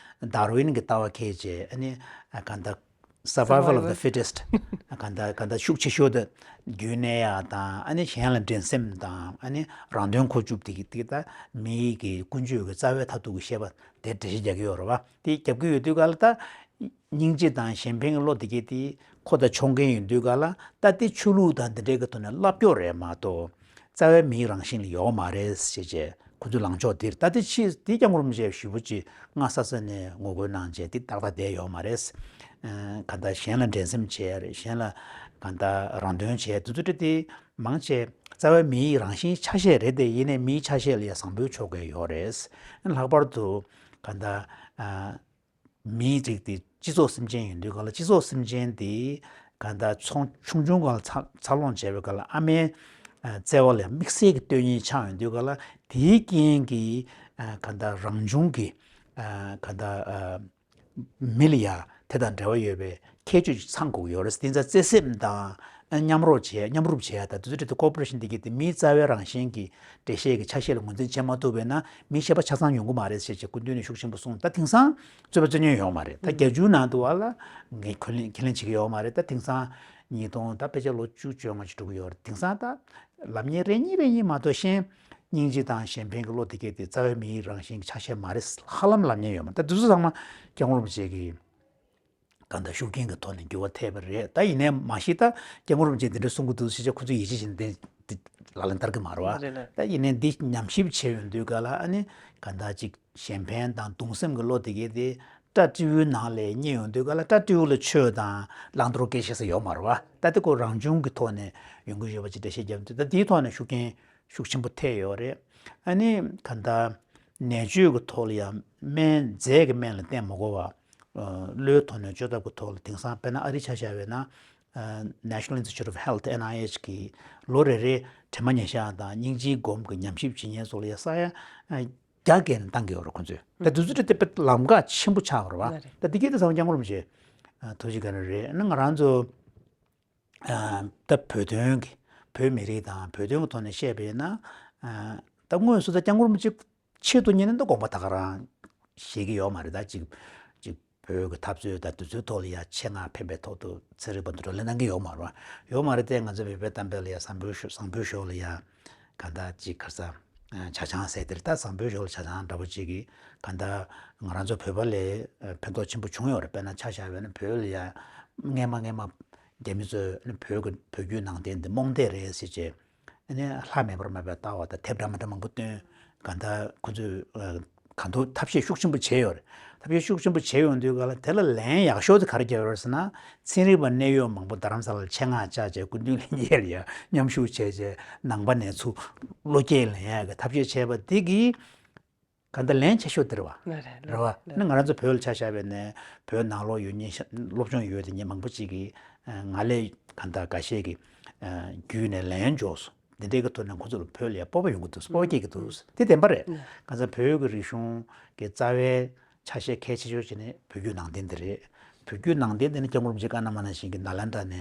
ཌར་ཝིན་གྱི་ལྟ་བ་འཁྱེར་བྱས་ཨ་ནི་གང་ལྟར་survival of the fittest གང་ལྟར་གང་ལྟར་ཤུགས་ཆེ་ཤོས་དེ་རྒྱུན་གནས་ཡག་དང་ཨ་ནི་གཞན་ལ་འགྲན་སེམས་དང་ཨ་ནི་རང་དོན་ཁོ་བཅུག་དེ་གི་དེ་ད་མིའི་གི་ཀུན་སྤྱོད་ཀྱི་རྩ་བའི་མཐར་ཐུག་གི་བཤད་པ་དེ་འགྲེལ་བཤད་རྒྱག་གི་ཡོད་རེད་བ། དེ་རྒྱབ་ཀྱི་ཡོད་དུས་ག་ལ་ད། སྙིང་རྗེ་དང་གཞན་ཕན་གྱི་བློ་དེ་གས་དེ་ཁོ་དང་ཕྱོགས་འགལ་ཡིན་དུས་ག་ལ་ད་དེ་ཆོས་ལུགས་དང་འདི་འདྲའི་གི་ཐོག་ནས་བསླབ་སྐྱོར་རེད་མ་གཏོགས་རྩ་བའི་མིའི་རང་བཞིན་ལ་ཡོད་མ་རེད་ཟེར་བྱས་ཁོ་ཚོའི་ལངས་ཕྱོགས་དེར་ད་དེ་ཕྱིས་དེ་སྐྱབས་མགོན་རིན་པོ་ཆེ་ཞེ་པོ་ཅིག་སྔ་ས་ས་ནས་ངོ་རྒོལ་གནང་བྱས་དེ་ཏག་ཏག་བསྡད་ཡོད་མ་རེད། གང་ལྟར་གཞན་ལ་འགྲན་སེམས་བྱས་རེད། གཞན་ལ་གང་ལྟར་རང་དོན་བྱས་དེ་ཚོ་དེ་དེ་མང་ཆེ་རྩ་བའི་མིའི་རང་བཞིན་ཆ་ཤས་རེད་དེ་ཡིན་ནའི་མིའི་ཆ་ཤས་ལ་ཡང་བཟང་པོའི་ཕྱོགས་ཀྱི་ཡོད་རེད། ལྷག་པར་དུ་གང་ལྟར། མིའི་རིགས་དེ་སྤྱི་ཚོགས་སེམས་ཅན་ཡིན་དུས་ག་ལ་སྤྱི་ཚོགས་སེམས་ཅན་དེ་གང་ལྟར་ཚོང་ཆུང་ཆུང་སྒང་ལ་འཚར་འཚར་ལོངས་བྱས་པའི་སྐབས་ལ་ཨ་མའི་ཨ་བརྩེ་བ་ལས་དམིགས་བསལ་གྱི་བསྟོད་སྙིང་ཆགས་ཡོང་དུས་ག་ལ་དེའི་རྐྱེན་གྱིས་ཨ་གང་ལྟར་རང་བྱུང་གི་ཨ་གང་ལྟར་ཨ་མི་ལ་ཡ་དེ་དང་འབྲེལ་བ་ཡོད་པའི་ཁྱད་ཆོས་ཅིག་ཚང་དགོས་ཀྱི་ཡོད་རེད། དེ་ཚོ་བརྩེ་སེམས་དང་མཉམ་རོགས་བྱས་མཉམ་རུབ་བྱས་ཡ་དང་དེ་ཚོ་འབྲེལ་ཏེ་ཀོ་པོ་རེ་ཤན་འདི་གས་དེ་མིའི་རྩ་བའི་རང་བཞིན་གྱི་འགྲེལ་བཤད་ཀྱི་ཆ་ཤས་ལ་ངོས་འཛིན་བྱེད་མ་ཐུབ་པས་ན་མིའི་ཤེས་པ་ཆ་ཚང་ཡོང་གི་མ་རེད་ཞེས་བྱས་སྐུ་མདུན་ནས་ཤུགས་ཆེན་པོ་གསུངས། ད་དེང་སང་རྩོད་པ་རྩོད་ཉན་ཡོད་མ་རེད། ད་རྒྱ་གཞུང་ནང་དུ་བ་ལ་ངས་ཁས་ལེན་ཁས་ལེན་བྱེད་ཀྱི་ཡོད་མ་རེད། ད་དེང་སང་ཉིས་སྟོང་ད་ཕལ་ཆེར་ལོ་བཅུ་བཅོ་ལྔ་ཅིག་འགྲོ་གི་ཡོད་རེད། དེང་སང་ད་ལབ་མཁན་རེ་གཉིས་རེ་གཉིས་མ་གཏོགས་གཞན་སྙིང་རྗེ་དང་གཞན་ཕན་གྱི་བློ་དེ་གས་དེ་རྩ་བའི་མིའི་རང་བཞིན་གྱི་ཆ་ཤས་མ་རེད་ཧ་ལམ་ལབ་མཁན་ཡོད་མ་རེད། ད་དེ་ཚོ་ཚང་མ་སྐྱབས་མགོན་རིན་པོ་ཆེ་གི་གང་ལྟར་ཤུགས་རྐྱེན་གྱི་ཐོག་ནས་འགྱུར་བ་ཐེབས་པ་རེད། ད་ཡིན་ནའི་མ་གཞི་ད་སྐྱབས་མགོན་རིན་པོ་ཆེས་འདི་འདྲ་གསུང་གི་འདུག་ཟེར་བྱས་ཁོ་ཚོས་ཡིད་ཆེས་བྱས་ནས་འདི་འདི་ལག་ལེན་བསྟར་གི་མ་རེད་བ། རེད་རེད། ད་ཡིན་ནའི་འདི་ཉམས་ཞིབ་བྱས་ཡོང་དུས་ག་ལ་ཨ་ནི་གང་ལྟར་ཅིག་གཞན་ཕན་དང་གདུང་སེམས་ཀྱི་བློ་དེ་གས་དེ་ སྐྲ་སྤྲེའུའི་ནང་ལ་རྙེད་ཡོང་དུས་ག་ལ། སྐྲ་སྤྲེའུ་ལ་ཆོས་དང་བླང་དོར་སྐད་ཆ་ཟེར་ཡོད་མ་རེད་བ། ད་དེ་ཁོ་རང་བྱུང་གི་ཐོག་ནས་ཡོང་གི་ཡོད་པ་ཅིག་འགྲེལ་བཤད་བརྒྱབ་འདུག་ད་དེའི་ཐོག་ནས་ཤུགས་རྐྱེན་ཤུགས་ཆེན་པོ་ཐེབས་ཡོད་རེད། ཨ་ནི་ག་ད་ནད་བཅོས་ཀྱི་ཐོག་ལ་ཡང་སྨན་རྫས་ཀྱི་སྨན་ལ་བརྟེན་མ་དགོས་པ། ཨ་བློའི་ཐོག་ནས་བཅོས་ཐབས་ཀྱི་ཐོག་ལ། དེང་སང་དཔེར་ན་ཨ་རི་ཆ་བཞག་པ་ཡིན་ན། ཨ་National Institute of Health, N I H གིས་ལོ་རེ་རེ་དྲི་མ་ཉེས་བྱ་དང་སྙིང་རྗེའི་སྒོམ་གྱི་ཉམས་ཞིབ་བྱེད་མཁན་ཚོ་ལ་ཡང་ས་ཡ་ཨ་བརྒྱ་བརྒལ་ནས་བཏང་གི་ཡོད་རེད་ཁོང་ཚོས། ད་དེ་ཚོ་དེ་དཔེ་ལམ་ཁ་ཆེན་པོ་ཆགས་པ་རེད་བ། ལགས་རེད། ད་དེ་གས་དེ་ཚང་མ་སྐྱབས་མགོན་རིན་པོ་ཆེ་ཨ་ཐུགས་རྗེ་བཀའ་དྲིན་རེད། ཨ་ནི་ང་རང་ཚོ་ཨ་ད་བོད་དོན་གྱི་བོད་མི་རིགས་དང་བོད་དོན་གྱི་ཐོག་ནས་བཤད་པ་ཡིན་ན། ཨ་ད་དངོས་སུ་ད་སྐྱབས་མགོན་རིན་པོ་ཆེ་ཆེད་དུ་གཉེར་ནས་ད་དགོངས་པ་ད་ག་རང་བཞེས་ཀྱི་ཡོད་མ་རེད། ད་ཅིག་ཅིག་བོད་ཀྱི་འཐབ་རྩོད་དང་དེ་ཚོའི་ཐོག་ལ་ཡ་ཆེད་མངགས་ཕེབས་པའི་ཐོག་ཏུ་ཚན་རིག་པ་འདུ་འགོད་གླེང་གནང་གི་ཡོད་མ་རེད་བ། ཡོད་མ་རེད་དེ། ང་ཚོ་བོད་པའི་གཏམ་དཔེ་ལ་ཡ་བཟང་པོའི་ཤོ་བཟང་པོའི་ཤོ་ལ་ཡ་ག་ད་ཅིག་ག་ས་ཇ་ཆང་ཟེར་དེ་རེད། ད་བཟང་པོའི་ཤོ་ལ་ཇ་ཆང་འདྲ་པོ་ཅིག་གིས་ག་ད་ང་རང་ཚོ་བོད་པ་ལ་ཕན་ཐོགས་ཆེན་པོ་བྱུང་ཡོད་རེད། དཔེར་ན་ཆ་བཞག་པ་ཡིན་ན་བོད་ལ་ཡ་སྔས་མ་སྔས་མ་རྒྱ་མི་ཚོས་བོད་ཀྱི་བོད་བརྒྱུད་ནང་བསྟན་འདི་རྨོངས་དད་རེད་ཟེར་བྱས། ཨ་ནི་ལྷ་མེད་པར་མ་བལྟ་བ་དང་། དེབ་འདྲ་མི་འདྲ་མང་པོ་བཏོན། གང་ལྟར་ཁོ་ཚོས་ཨ་གང་ཐུབ་ཐབས་ཤེས་ཤུགས་ཆེན་པོ་བྱས་ཡོད་རེད། ཐབས་ཤེས་ཤུགས་ཆེན་པོ་བྱས་ཡོང་དུས་ག་ལ་དེ་ལ་ལན་ཡག་ཤོས་དེ་ག་རེ་བརྒྱབ་ཡོད་རེད་ཟེར་ན། ཚན་རིག་པ་གནད་ཡོད་མང་པོ་རྡ་རམ་ས་ལར་ཆེད་མངགས་བཅར་བྱས། སྐུ་མདུན་ལྷན་རྒྱས་ལ་ཡ་མཉམ་ཞུགས་བྱས་བྱས། ནང་པ་ནས་ཚུར་བློ་སྐྱེད་ལེན་ཡག་གི་ཐབས་ཤེས་བྱས་པ་དེ་གིས་གང་ལྟར་ལན་ཆེ་ཤོས་དེ་རེད་བ། ལགས་རེད། རེད་བ། ལགས་རེད། ནི་ང་རང་ཚོ་བོད་ལ་ཆ་བཞག་པ་ཡིན་ན། བོད་ནང་ལོགས་ཡོད་མཁན་ཤ་སློབ་སྦྱོང་ཡོད་མཁན་མང་པོ་ཅིག་གིས་ཨ་ང་ལས་གང་ལྟར་འགའ་ཤས་ཀྱིས་ཨ་བརྒྱུད་ནས་ལན་འཇོག་སོང་། འདི་འདྲའི་གི་ཐོག་ནས་ཁོ་ཚོ་ལ་བོད་ལ་ཡ་སྤོབས་པ་ཡོང་གི་འདུག་སྤོབས་པ་སྐྱེ་གི་འདུག་དེ་བདེན་པ་རེད། ལགས། གང་ཟག་བོད་ཀྱི་རིག་གཞུང་གི་རྩ་བའི་ཆ་ཤས་གལ་ཆེ་ཤོས་བྱས་ནས་བོད་བརྒྱུད་ནང་བསྟན་འདི་རེད། བོད་བརྒྱུད་ནང་བསྟན་འདི་ནི་སྐྱབས་མགོན་རིན་པོ་ཆེ་བཀའ་གནང་བ་ནང་བཞིན་གྱི་ནཱ་ལེནྡྲ་ནས་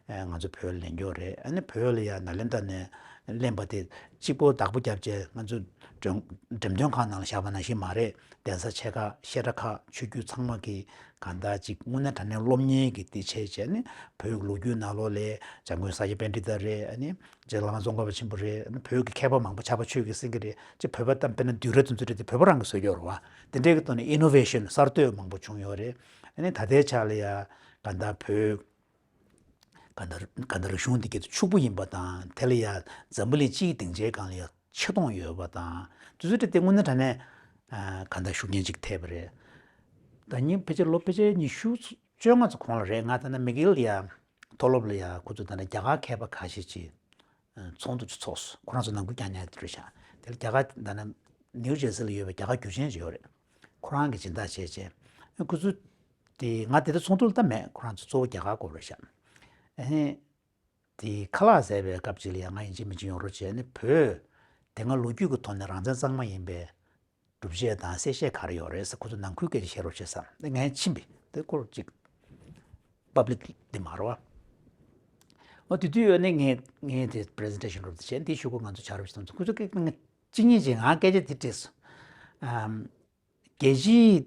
ཨ་ང་ཚོ་བོད་ལ་ལེན་རྒྱུ་རེད། ཨ་ནི་བོད་ལ་ཡ་ནཱ་ལེནྡྲ་ནས་ལེན་པ་དེ་གཅིག་པོ་བདག་པོ་བརྒྱབ་བྱས་ང་ཚོ་འགྲེམས་འགྲེམས་སྟོན་ཁང་ནང་ལ་བཞག་པ་ནང་བཞིན་མ་རེད། གདན་ས་ཆེ་ཁག་བཤད་གྲྭ་ཁག་ཆོས་བརྒྱུད་ཚང་མ་གིས་གང་ལྟར་ཅིག་དངོས་གནས་དྲང་གནས་སློབ་གཉེར་གྱི་དེ་བྱས་བྱས་ནས། བོད་ཀྱི་ལོ་རྒྱུས་ནང་ལོགས་ལ་འཇམ་མགོན་ས་སྐྱ་པཎྜི་ཏ་རེད། ཨ་ནི་རྗེ་བླ་མ་ཙོང་ཁ་པ་ཆེན་པོ་རེད། ཨ་ནི་བོད་ཀྱི་མཁས་པ་མང་པོ་ཕྱྭ་པ་ཆོས་ཀྱི་སེང་གེ་རེད། ཅིག་བོད་པ་གཏམ་དཔེར་ན་འདུལ་ར་དེ་ཚོ་རེད་དེ། བོད་པ་རང་གིས་བཟོས་ཡོད་རེད་བ། དེ་འདྲའི་གི་ཐོག་ནས་ཨི་ནོ་ཝེ་ཤན་གསར་གཏོད་མང་པོ་བྱུང་ཡོད་རེད། ཨ་ནི་ད་ལྟའི་ཆ་ལ་ཡ་གང་ལྟར་བོད་གང་ལྟར་གང་ལྟར་རིག་གཞུང་འདི་གའི་ཕྱུག་པོ་ཡིན་པ་དང་། དེ་ལ་ཡ་འཛམ་བུ་གླིང་སྤྱིའི་སྡིངས་ཆའི་སྒང་ལ་ཡ་ཆེ་མཐོང་ཡོད་པ་དང་། དེ་ཚོ་དེ་དངོས་གནས་དྲང་གནས་ཨ་གང་ལྟར་ཤུགས་རྐྱེན་ཅིག་ཐེབས་པ་རེད། ད་ཉིན་ཕལ་ཆེར་ལོ་ཕལ་ཆེར་ཉི་ཤུ་བཅོ་ལྔ་ཙམ་གོང་ལ་རེད། ང་ད་ནི་མིག་ཡལ་ལ་ཡ་མཐོ་སློབ་ལ་ཡ་ཁོ་ཚོ་ད་ནི་རྒྱ་གར་མཁས་པ་ཁ་ཤས་ཅིག་ཚོགས་འདུ་ཅིག་ཚོགས་སོང་། ཁོ་རང་ཚོ་ནང་ཁུལ་རྐྱང་རྐྱང་དེ་རེད་ཤག་དེ་ལ་རྒྱ་གར་ད་ནི་ནིའུ་ཇར་སི་ལ་ཡོད་པའི་རྒྱ་གར་རྒྱུ་ཆེན་ཅིག་ཡོད་རེད། ཁོ་རང་གིས་སྦྱིན་བདག་བྱས་བྱས། ཁོ་ཚོ་དེ་ང་དེ་ལྟར་ཚོགས་འདུ་ལ་ད་མེད། ཁོ་རང་ཚོ་གཙོ་བོ་རྒྱ་གར་སྐོར་རེད་ཤག་ཨ་ནི་དེ་ཁ་ལག་ཟས་པའི་སྐབས་ཅིག་ལ་ཡང་ང་ཡིན་གཅིག་མིན་གཅིག་ཡོང་རོགས་བྱས། ཨ་ནི་བོད་དེ་སྔ་ལོ་རྒྱུས་ཀྱི་ཐོག་ནས་རང་བཙན་གཙང་མ་ཡིན་པའི་སྒྲུབ་བྱེད་དང་གསལ་བཤད་ག་རེ་ཡོད་རེད་ཟེར། ཁོ་ཚོ་ནང་ཁུལ་སྐད་ཆ་བཤད་རོགས་བྱེད་བསམ། ཨ་ནི་ངས་ཕྱིན་པས། དེ་སྐོར་ཅིག་པབ་ལིག་དེ་མ་རེད་བ། འོ་དེ་དུས་ཡོད་ནས་ངས་ངས་དེ་པི་རེ་སེན་ཊེ་ཤན་རོབ་དེ་བྱས། དེའི་གཞུག་གུ་ང་ཚོ་ཕྱག་རོགས་བྱེད་དུས་ཁོ་ཚོ་སྐད་ངས་གཅིག་གཉིས་ཅིག་ང་སྐད་ཆ་དེ་དྲིས་སོང་། ཨམ། རྒྱལ་སྤྱིའི་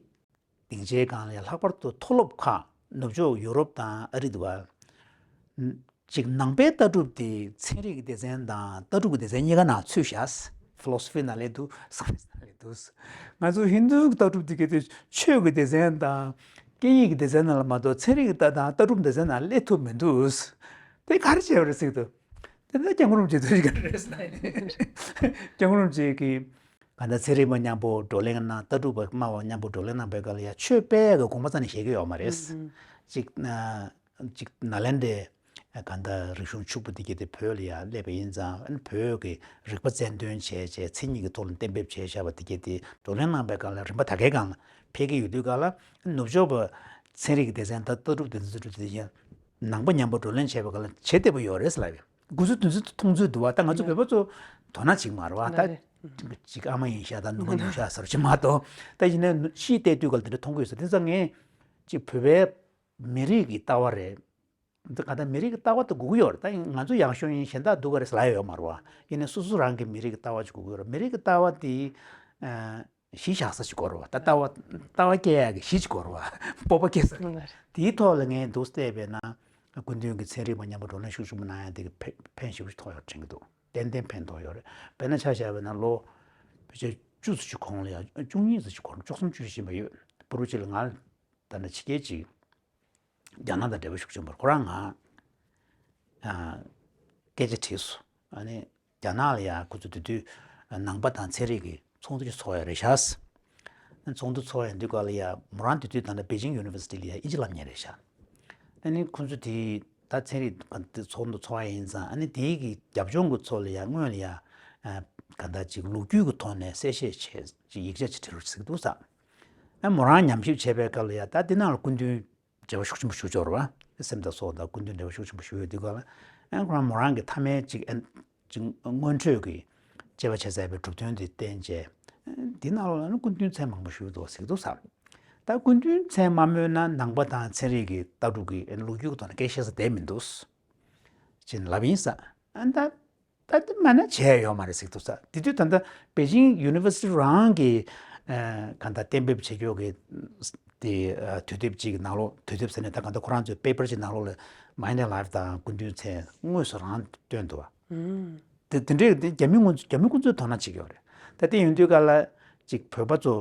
སྡིངས་ཆའི་སྒང་ལ་ཡང་ལྷག་པར་དུ་མཐོ་སློབ་ཁག་ནུབ་ཕྱོགས་ཡུ་རོབ་དང་ཨ་རི་འདུག་བ། ཅིག་ནང་པའི་ལྟ་གྲུབ་དེ་ཚན་རིག་གི་སྡེ་ཚན་དང་ལྟ་གྲུབ་ཀྱི་སྡེ་ཚན་གཉིས་ཀ་ནང་ཚུད་བཞག་ཕི་ལོ་སོ་ཕི་ནང་ལ་འདུག་སའེན་སི་ནང་ལ་འདུག་ང་ཚོ་ཧིན་རྡུ་གི་ལྟ་གྲུབ་དེ་གལ་ཏེ་ཆོས་ཀྱི་སྡེ་ཚན་དང་སྐད་ཡིག་གི་སྡེ་ཚན་ནང་ལ་མ་གཏོགས་ཚན་རིག་གི་ལྟ་དང་ལྟ་གྲུབ་སྡེ་ཚན་ནང་སླེབས་ཐུབ་མི་འདུག་དེ་ག་རེ་བྱས་པ་རེད་ཟེར་གི་འདུག་དེ་ནས་སྐྱབས་མགོན་རིན་པོ་ཆེ་ཐུགས་རྗེ་བཀའ་དྲིན་རེད་ཟེར་ནས། སྐྱབས་མགོན་རིན་པོ་ཆེ་གིས་གང་ལྟར་ཚན་རིག་པ་མཉམ་པོ་བགྲོ་གླེང་གནང་། ལྟ་གྲུབ་པ་སྨྲ་བ་མཉམ་པོ་བགྲོ་གླེང་གནང་པའི་སྐབས་ལ་ཡང་ཆོས་དཔེ་གི་དགོངས་པ་རྩ་ནས་བཞེས་ཀྱི་ཡོད་མ་རེད། ཨུ་ཨུ། གཅིག་ན་གཅིག་ནཱ་ལེནྡྲའི་གང་ལྟར་རིག་གཞུང་ཕྱུག་པོ་དེ་གྱད་དེ་བོད་ལ་ཡང་སླེབས་པ་ཡིན་ཙང་། ཨ་ནི་བོད་ཀྱི་རིག་པ་རྩལ་འདོན་བྱས་བྱས་མཚན་ཉིད་ཀྱི་ཐོག་ལ་གཏན་འབེབས་བྱས་བཞག་པ་དེ་གྱད་དེ་བགྲོ་གླེང་གནང་པའི་སྐབས་ལ་རིམ་པ་ད་གའི་སྒང་ལ་ཕེབས་ཀྱི་ཡོད་དུས་སྐབས་ལ། ནུབ་ཕྱོགས་པ་ཚན་རིག་གི་སྡེ་ཚན་དང་ལྟ་གྲུབ་སྡེ་ཚན་དེ་ཚོ་དེ་ཡང་ནང་པ་མཉམ་པོ་བགྲོ་གླེང་བྱས་པའི་སྐབས་ལ་བྱེད་བདེ་པོ་ཡོད་རེད་ལབ་ཡོད། འགོ་ཚུགས་དུས་ཚོད་མཐོང་ཚོད་འདུག་བ། ད་ང་ཚོ་བོད་པ་ཚོ་དོ་སྣང་བྱེད་ཀྱི་མ་རེད་བ། ད་ཅིག་ཨ་མ་ཡིན་ཤག་དང་ནུ་མ་ནུ་ཤག་ཟེར་བ་ཅིག་མ་གཏོགས། ད་ཡིན་ནའི་ཕྱིར་བལྟས་དུས་སྐབས་ལ་དེ་འདྲ་མཐོང་གི་ཡོད་ས། དེ་ཙང་ངས་ཅིག་བོད་པའི་མི་རིགས་ཀྱི་ལྟ་བ་རེད། འདི་ག་ད་མི་རིགས་ཀྱི་ལྟ་བ་དེ་དགོས་ཀྱི་ཡོད་རེད། ད་ང་ཚོ་ཡག་ཤོས་ཡིན་གཞན་དག་སྡུག་ག་རེད་ཟེར་ལབ་ཡ་ཡོད་མ་རེད་བ། ཡིན་ནའི་སོ་སོ་རང་གི་མི་རིགས་ཀྱི་ལྟ་བ་ཅིག་དགོས་ཀྱི་ཡོད་རེད། མི་རིགས་ཀྱི་ལྟ་བ་དེ་ཨ་གཞི་བཞག་ས་ཅིག་དགོས་རེད་བ། ད་ལྟ་བ་ལྟ་བ་སྐྱེ་ཡག་གི་གཞི་ཅིག་དགོས་རེད་བ། སྤོབས་པ་སྐྱེ་ས། ལགས་རེད། དེའི་ཐོག་ལ་ངས་འདུག་བལྟས་པས་ན། སྐུ་མདུན་གྱིས་ཚན་རིག་པ་མཉམ་པོ་བགྲོ་གླེང་ཤུགས་ཆེན་པོ་གནང་ཡ་དེ་གིས་ཕན་ཕན་ཞེ་པོ་ཅིག་ཐོགས་ཡོད་དྲན་གྱི་འདུག་ཏན་ཏན་ཕན་ཐོགས་ཡོད་རེད། དཔེར་ན་ཆ་བཞག་པ་ན་ལོ་ཕལ་ཆེར་བཅུ་ཙམ་ཅིག་གོང་ལ་ཡ། བཅུ་གཉིས་ཙམ་ཅིག་གོང་། བཅུ་གསུམ་བཅུ་བཞི་ཕྱིན་པ་ཡོད། བུ་རུ་ཅིག་ལ་ང་ད་ནི་ཕྱི་རྒྱལ་ཅིག་རྒྱ་ནག་དང་འབྲེལ་བ་ཤུགས་ཆེན་པོ་རེད། ཁོ་རང་ང་ཨ་སྐད་ཆ་དྲིས་སོང་། ཨ་ནི་རྒྱ་ནག་ལ་ཡ་ཁོ་ཚོ་དེ་དུས་ནང་པ་དང་ཚན་རིག་གི་ཚོགས་འདུ་ཅིག་ཚོགས་ཡ་རེད་ཤག་ཚོགས་འདུ་ཚོགས་ཡ་དུས་སྐབས་ལ་ཡ་མོ་རང་དེ་དུས་ད་ལྟ་པེ་ཅིང་ཡུ་ནི་ཝར་སི་ཊི་ལ་ཡ་དབྱིན་ཇི་བསླབ་མཁན་རེད་ཤག་ཨ་ནི་ཁོང་ཚོ་དེ་ད་ཚན་རིག་ག་དེ་ཚོགས་འདུ་ཚོགས་ཡ་ཡིན་ཙང་ཨ་ནི་དེའི་གི་རྒྱབ་ལྗོངས་ཀྱི་ཚོགས་ལ་ཡ་སྔོན་ལ་ཡ་ག་ད་ཅིག་ལོ་རྒྱུས་ཀྱི་ཐོག་ནས་གསལ་བཤད་བྱས་ཅིག་ཡིག་ཆ་ཅིག་བྲིས་རོགས་ཟེར་གི་འདུག་ས། ཨ་མོ་རང་ཉམས་ཞིབ་བྱས་པའི་སྐབས་ལ་ཡ་ད་དེ་ནང་ལ་སྐུ་མདུན་འབྲེལ་བ་ཤུགས་ཆེན་པོ་ཞུ་ཆོག་རེད་བ། སེམས་དང་སྲོག་དང་སྐུ་མདུན་འབྲེལ་བ་ཤུགས་ཆེན་པོ་ཞུ་ཡོད་དུས་སྐབས་ལ་ཨ་ཁོ་རང་མོ་རང་གི་མཐའ་མའི་ཅིག་ཨན་ཅིག་སྔོན་འགྲོའི་གི་དཔྱད་པ་བྱས་ཚར་བའི་གྲུབ་དོན་དེ་བསྟན་བྱས། འདི་ནང་ལོགས་ལ་ནི་སྐུ་མདུན་མཚན་མང་པོ་ཞུས་འདུག་ཟེར་གི་འདུག་ས། ད་སྐུ་མདུན་མཚན་མ་སྨོས་ན་ནང་པ་དང་ཚན་རིག་གི་ལྟ་གྲུབ་ཀྱི་ལོ་རྒྱུས་ཀྱི་ཐོག་ནས་སྐད་བཤད་ས་བསྡད་མི་འདུག་ཅེས་ལབ་ཡིན་ས། ཨ་ད་ད་དེ་མ་ན་བྱས་ཡོད་མ་རེད་ཟེར་གི་འདུག་ས། དེ་དུས་ད་ལྟ་པེ་ཅིང་ཡུ་ནི་ཝར་སི་ཊི་རང་གི་གང་ལྟར་གཏན་འབེབས་བྱེད་ཀྱོག་གི་དེ་དུས་དེབ་ཅིག་གི་ནང་ལོགས་དུས་དེབ་ཟེར་ནས་ད་གང་ལྟར་ཁོ་རང་ཚོའི་པེ་པར་ཅིག་ནང་ལོགས་ལ་མའི་ཌི་ཨེན་ཌ་ལའིཕ་དང་སྐུ་མདུན་མཚན་དངོས་སུ་རང་བཏོན་འདུག་བ། དེ་དེ་འདྲའི་དེ་རྒྱ་མི་ངོ་རྒྱ་མི་ཁོང་ཚོས་དོ་སྣང་བྱེད་ཀྱི་ཡོད་རེད། ད་དེ་ཡིན་དུས་ག་ལ་ཅིག་བོད་པ་ཚོ་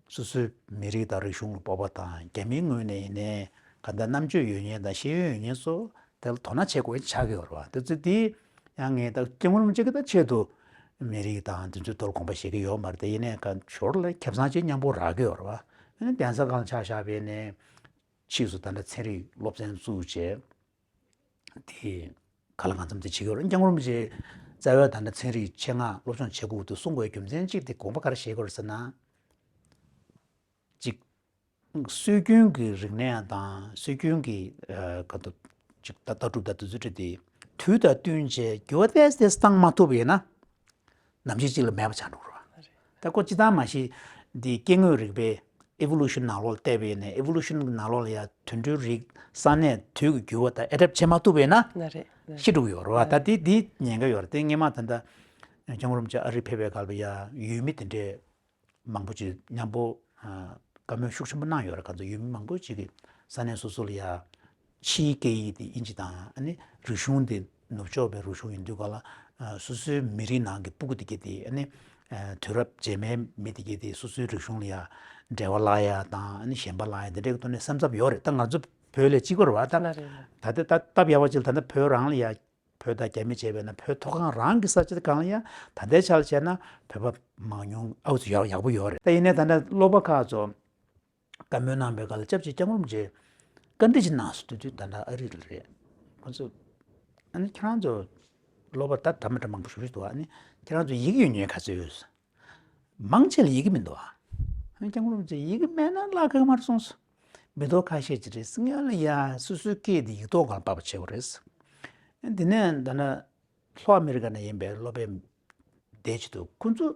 སོ་སོའི་མི་རིགས་དང་རིག་གཞུང་ལ་སྤོབས་པ་དང་རྒྱ་མིའི་ངོས་ནས་ཡིན་ནའི་ག་འདྲ་རྣམ་དཔྱོད་ཡོད་མཁན་དང་ཤེས་ཡོན་ཡོད་མཁན་ཚོ་དེ་ལ་དོ་སྣང་བྱེད་དགོས་ཆགས་ཀྱི་ཡོད་རེད་བ། དེ་ཚོ་དེ་ཡང་ངས་ད་སྐྱབས་མགོན་རིན་པོ་ཆེ་གི་ད་ཆེད་དུ་མི་རིགས་དང་དེ་ཚོའི་ཐོག་ལ་དགོངས་པ་བཞེས་ཀྱི་ཡོད་མ་རེད། དེ་ཡིན་ནའི་ག་ཞོར་ལ་ཁེ་བཟང་ཅིག་མཉམ་པོ་རག་གི་ཡོད་རེད་བ། ཨ་ནི་གདན་ས་སྒང་ལ་ཆ་བཞག་པ་ཡིན་ནའི་ཕྱིས་སུ་ད་ལྟ་ཚན་རིག་སློབ་ཚན་བཙུགས་བྱས། དེ་ག་ལ་གང་འཚམ་དེ་བྱེད་ཀྱི་ཡོད་རེད། སྐྱབས་མགོན་རིན་པོ་ཆེ་རྩ་བའི་ད་ལྟ་ཚན་རིག་ཆེད་མངགས་སློབ་སྦྱོང་བྱེད་དགོས་འདུག་གསུང་དགོས་རྒྱུ་མཚན་གཅིག་དེ་དགོངས་པ་ག་རེ་བཞེས་དགོས་རེད་ཟེར་ན། གཅིག་སྲོལ་རྒྱུན་གྱི་རིག་གནས་དང་སྲོལ་རྒྱུན་གྱི་ག་ད་གཅིག་ད་ལྟ་གྲུབ་ད་དུས་ཚོད་དེ་དུས་དང་བསྟུན་བྱས་འགྱུར་བ་ཏོག་ཙམ་བཏང་མ་ཐུབ་པ་ཡིན་ན། ནམ་ཞིག་ཅིག་ལ་མེད་པ་ཆགས་འགྲོ་གི་རེད་བ། ད་ཁོ་སྤྱིར་བཏང་མ་གཞི་འདི་སྐྱེ་དངོས་རིག་པའི་ཨི་ཝོ་ལུ་ཤན་ནང་ལོགས་ལ་བལྟས་པ་ཡིན་ན་ཨི་ཝོ་ལུ་ཤན་གྱི་ནང་ལོགས་ལ་ཡ་དུད་འགྲོའི་རིགས་ས་གནས་དུས་ཀྱི་འགྱུར་བ་དང་ཨེ་ཌབ་བྱེད་མ་ཐུབ་པ་ཡིན་ན་ལ་རེད་ལ་ཤི་འགྲོ་གི་ཡོད་རེད་བ། ད་འདི་འདི་ཉེན་ཁ་ཡོད་རེད། དེ་སྔོན་མ་ད་ལྟ་སྐྱབས་མགོན་རིན་པོ་ཆེ་ཨ་རི་ཕེབས་པའི་སྐབས་ལ་ཡ་ཡུལ་མི་དེ་འདྲས་མང་པོ་ཅིག་མཉམ་པོ་བཀའ་མོལ་ཤུགས་ཆེན་པོ་གནང་ཡོད་རེད། ག་ཚོད་ཡུལ་མི་མང་པོ་ཅིག་གིས་ས་གནས་སོ་སོ་ལ་ཡ། ཕྱིའི་སྐད་ཡིག་དེ་དབྱིན་ཇི་དང་ཨ་ནི་རིག་གཞུང་དེ་ནུབ་ཕྱོགས་པའི་རིག་གཞུང་ཡིན་དུས་ག་ལ་སོ་སོའི་མི་རིགས་ནང་གི་སྤུ་གུ་དེ་གྱད་དེ་ཨ་ནི་དུས་རབས་རྗེས་མའི་མི་དེ་གྱད་དེ་སོ་སོའི་རིག་གཞུང་ལ་ཡ་འབྲེལ་བ་བརླག་ཡ་དང་ཨ་ནི་ཞེན་པ་བརླག་ཡ་དེ་འདྲའི་ཐོག་ནས་སེམས་འཚབ་ཡོད་རེད། ད་ང་ཚོ་བོད་ལས་གཅིག་པ་རེད་བ། ད་ལ་རེད་ལ། ད་ལྟ་ད་སྟབས་ཡག་པ་ཅིག་ལ་ད་ལྟ་བོད་རང་ལ་ཡ་བོད་དང་རྒྱ་མི་བྱས་པས་ན་བོད་མཐོ་སྒང་རང་གི་ས་ཆ་དེ་གང་ལ་ཡ་ད་ལྟའི་ཆ་ལ་བྱས་ན་བོད་པ་མང་ཉུང་ཨའུ་ཙི་ཡག་ཡག་པོ་ཡོད་རེད། ད་ཡིན་ནའི་ད་ལྟ་སློབ་པ་ཁག་ཚོ། བཀའ་མོལ་གནང་བའི་སྐབས་ལ་སྐྱབས་རྗེ་སྐྱབས་མགོན་རིན་པོ་ཆེས་བཀའ་འདྲི་ཞིག་གནང་སོང་། དེ་དུས་ད་ལྟ་ཨ་རི་ལ་རེད། ཁོ་ཚོ་ཨ་ནི་ཁྱེད་རང་ཚོ་སློབ་པ་ད་འདྲ་མི་འདྲ་མང་པོ་ཞིག་རེད་འདུག་ཨ་ནི་ཁྱེད་རང་ཚོ་ཡི་གེ་ཡོད་མཁན་ག་ཚོད་ཡོད། མང་ཆེ་ལ་ཡི་གེ་མི་འདུག་ཨ་ནི་སྐྱབས་མགོན་རིན་པོ་ཆེས་ཡི་གེ་མེད་ན་བརླག་གི་མ་རེད་གསུངས་སོང་། མི་ཐོག་ཁ་ཤས་ཅིག་རེད། སྔོན་ལ་ཡ་སོ་སོའི་སྐད་དེ་ཡིག་ཐོག་སྒང་ལ་ཕབ་པ་བྱེད་དགོས་རེད། དེ་ནས་ད་ནི། ལྷོ་ཨ་མེ་རི་ཀ་ནས་ཡིན་པའི་སློབ་དཔོན་དེ་ཅིག་འདུག་ཁོ་ཚོ་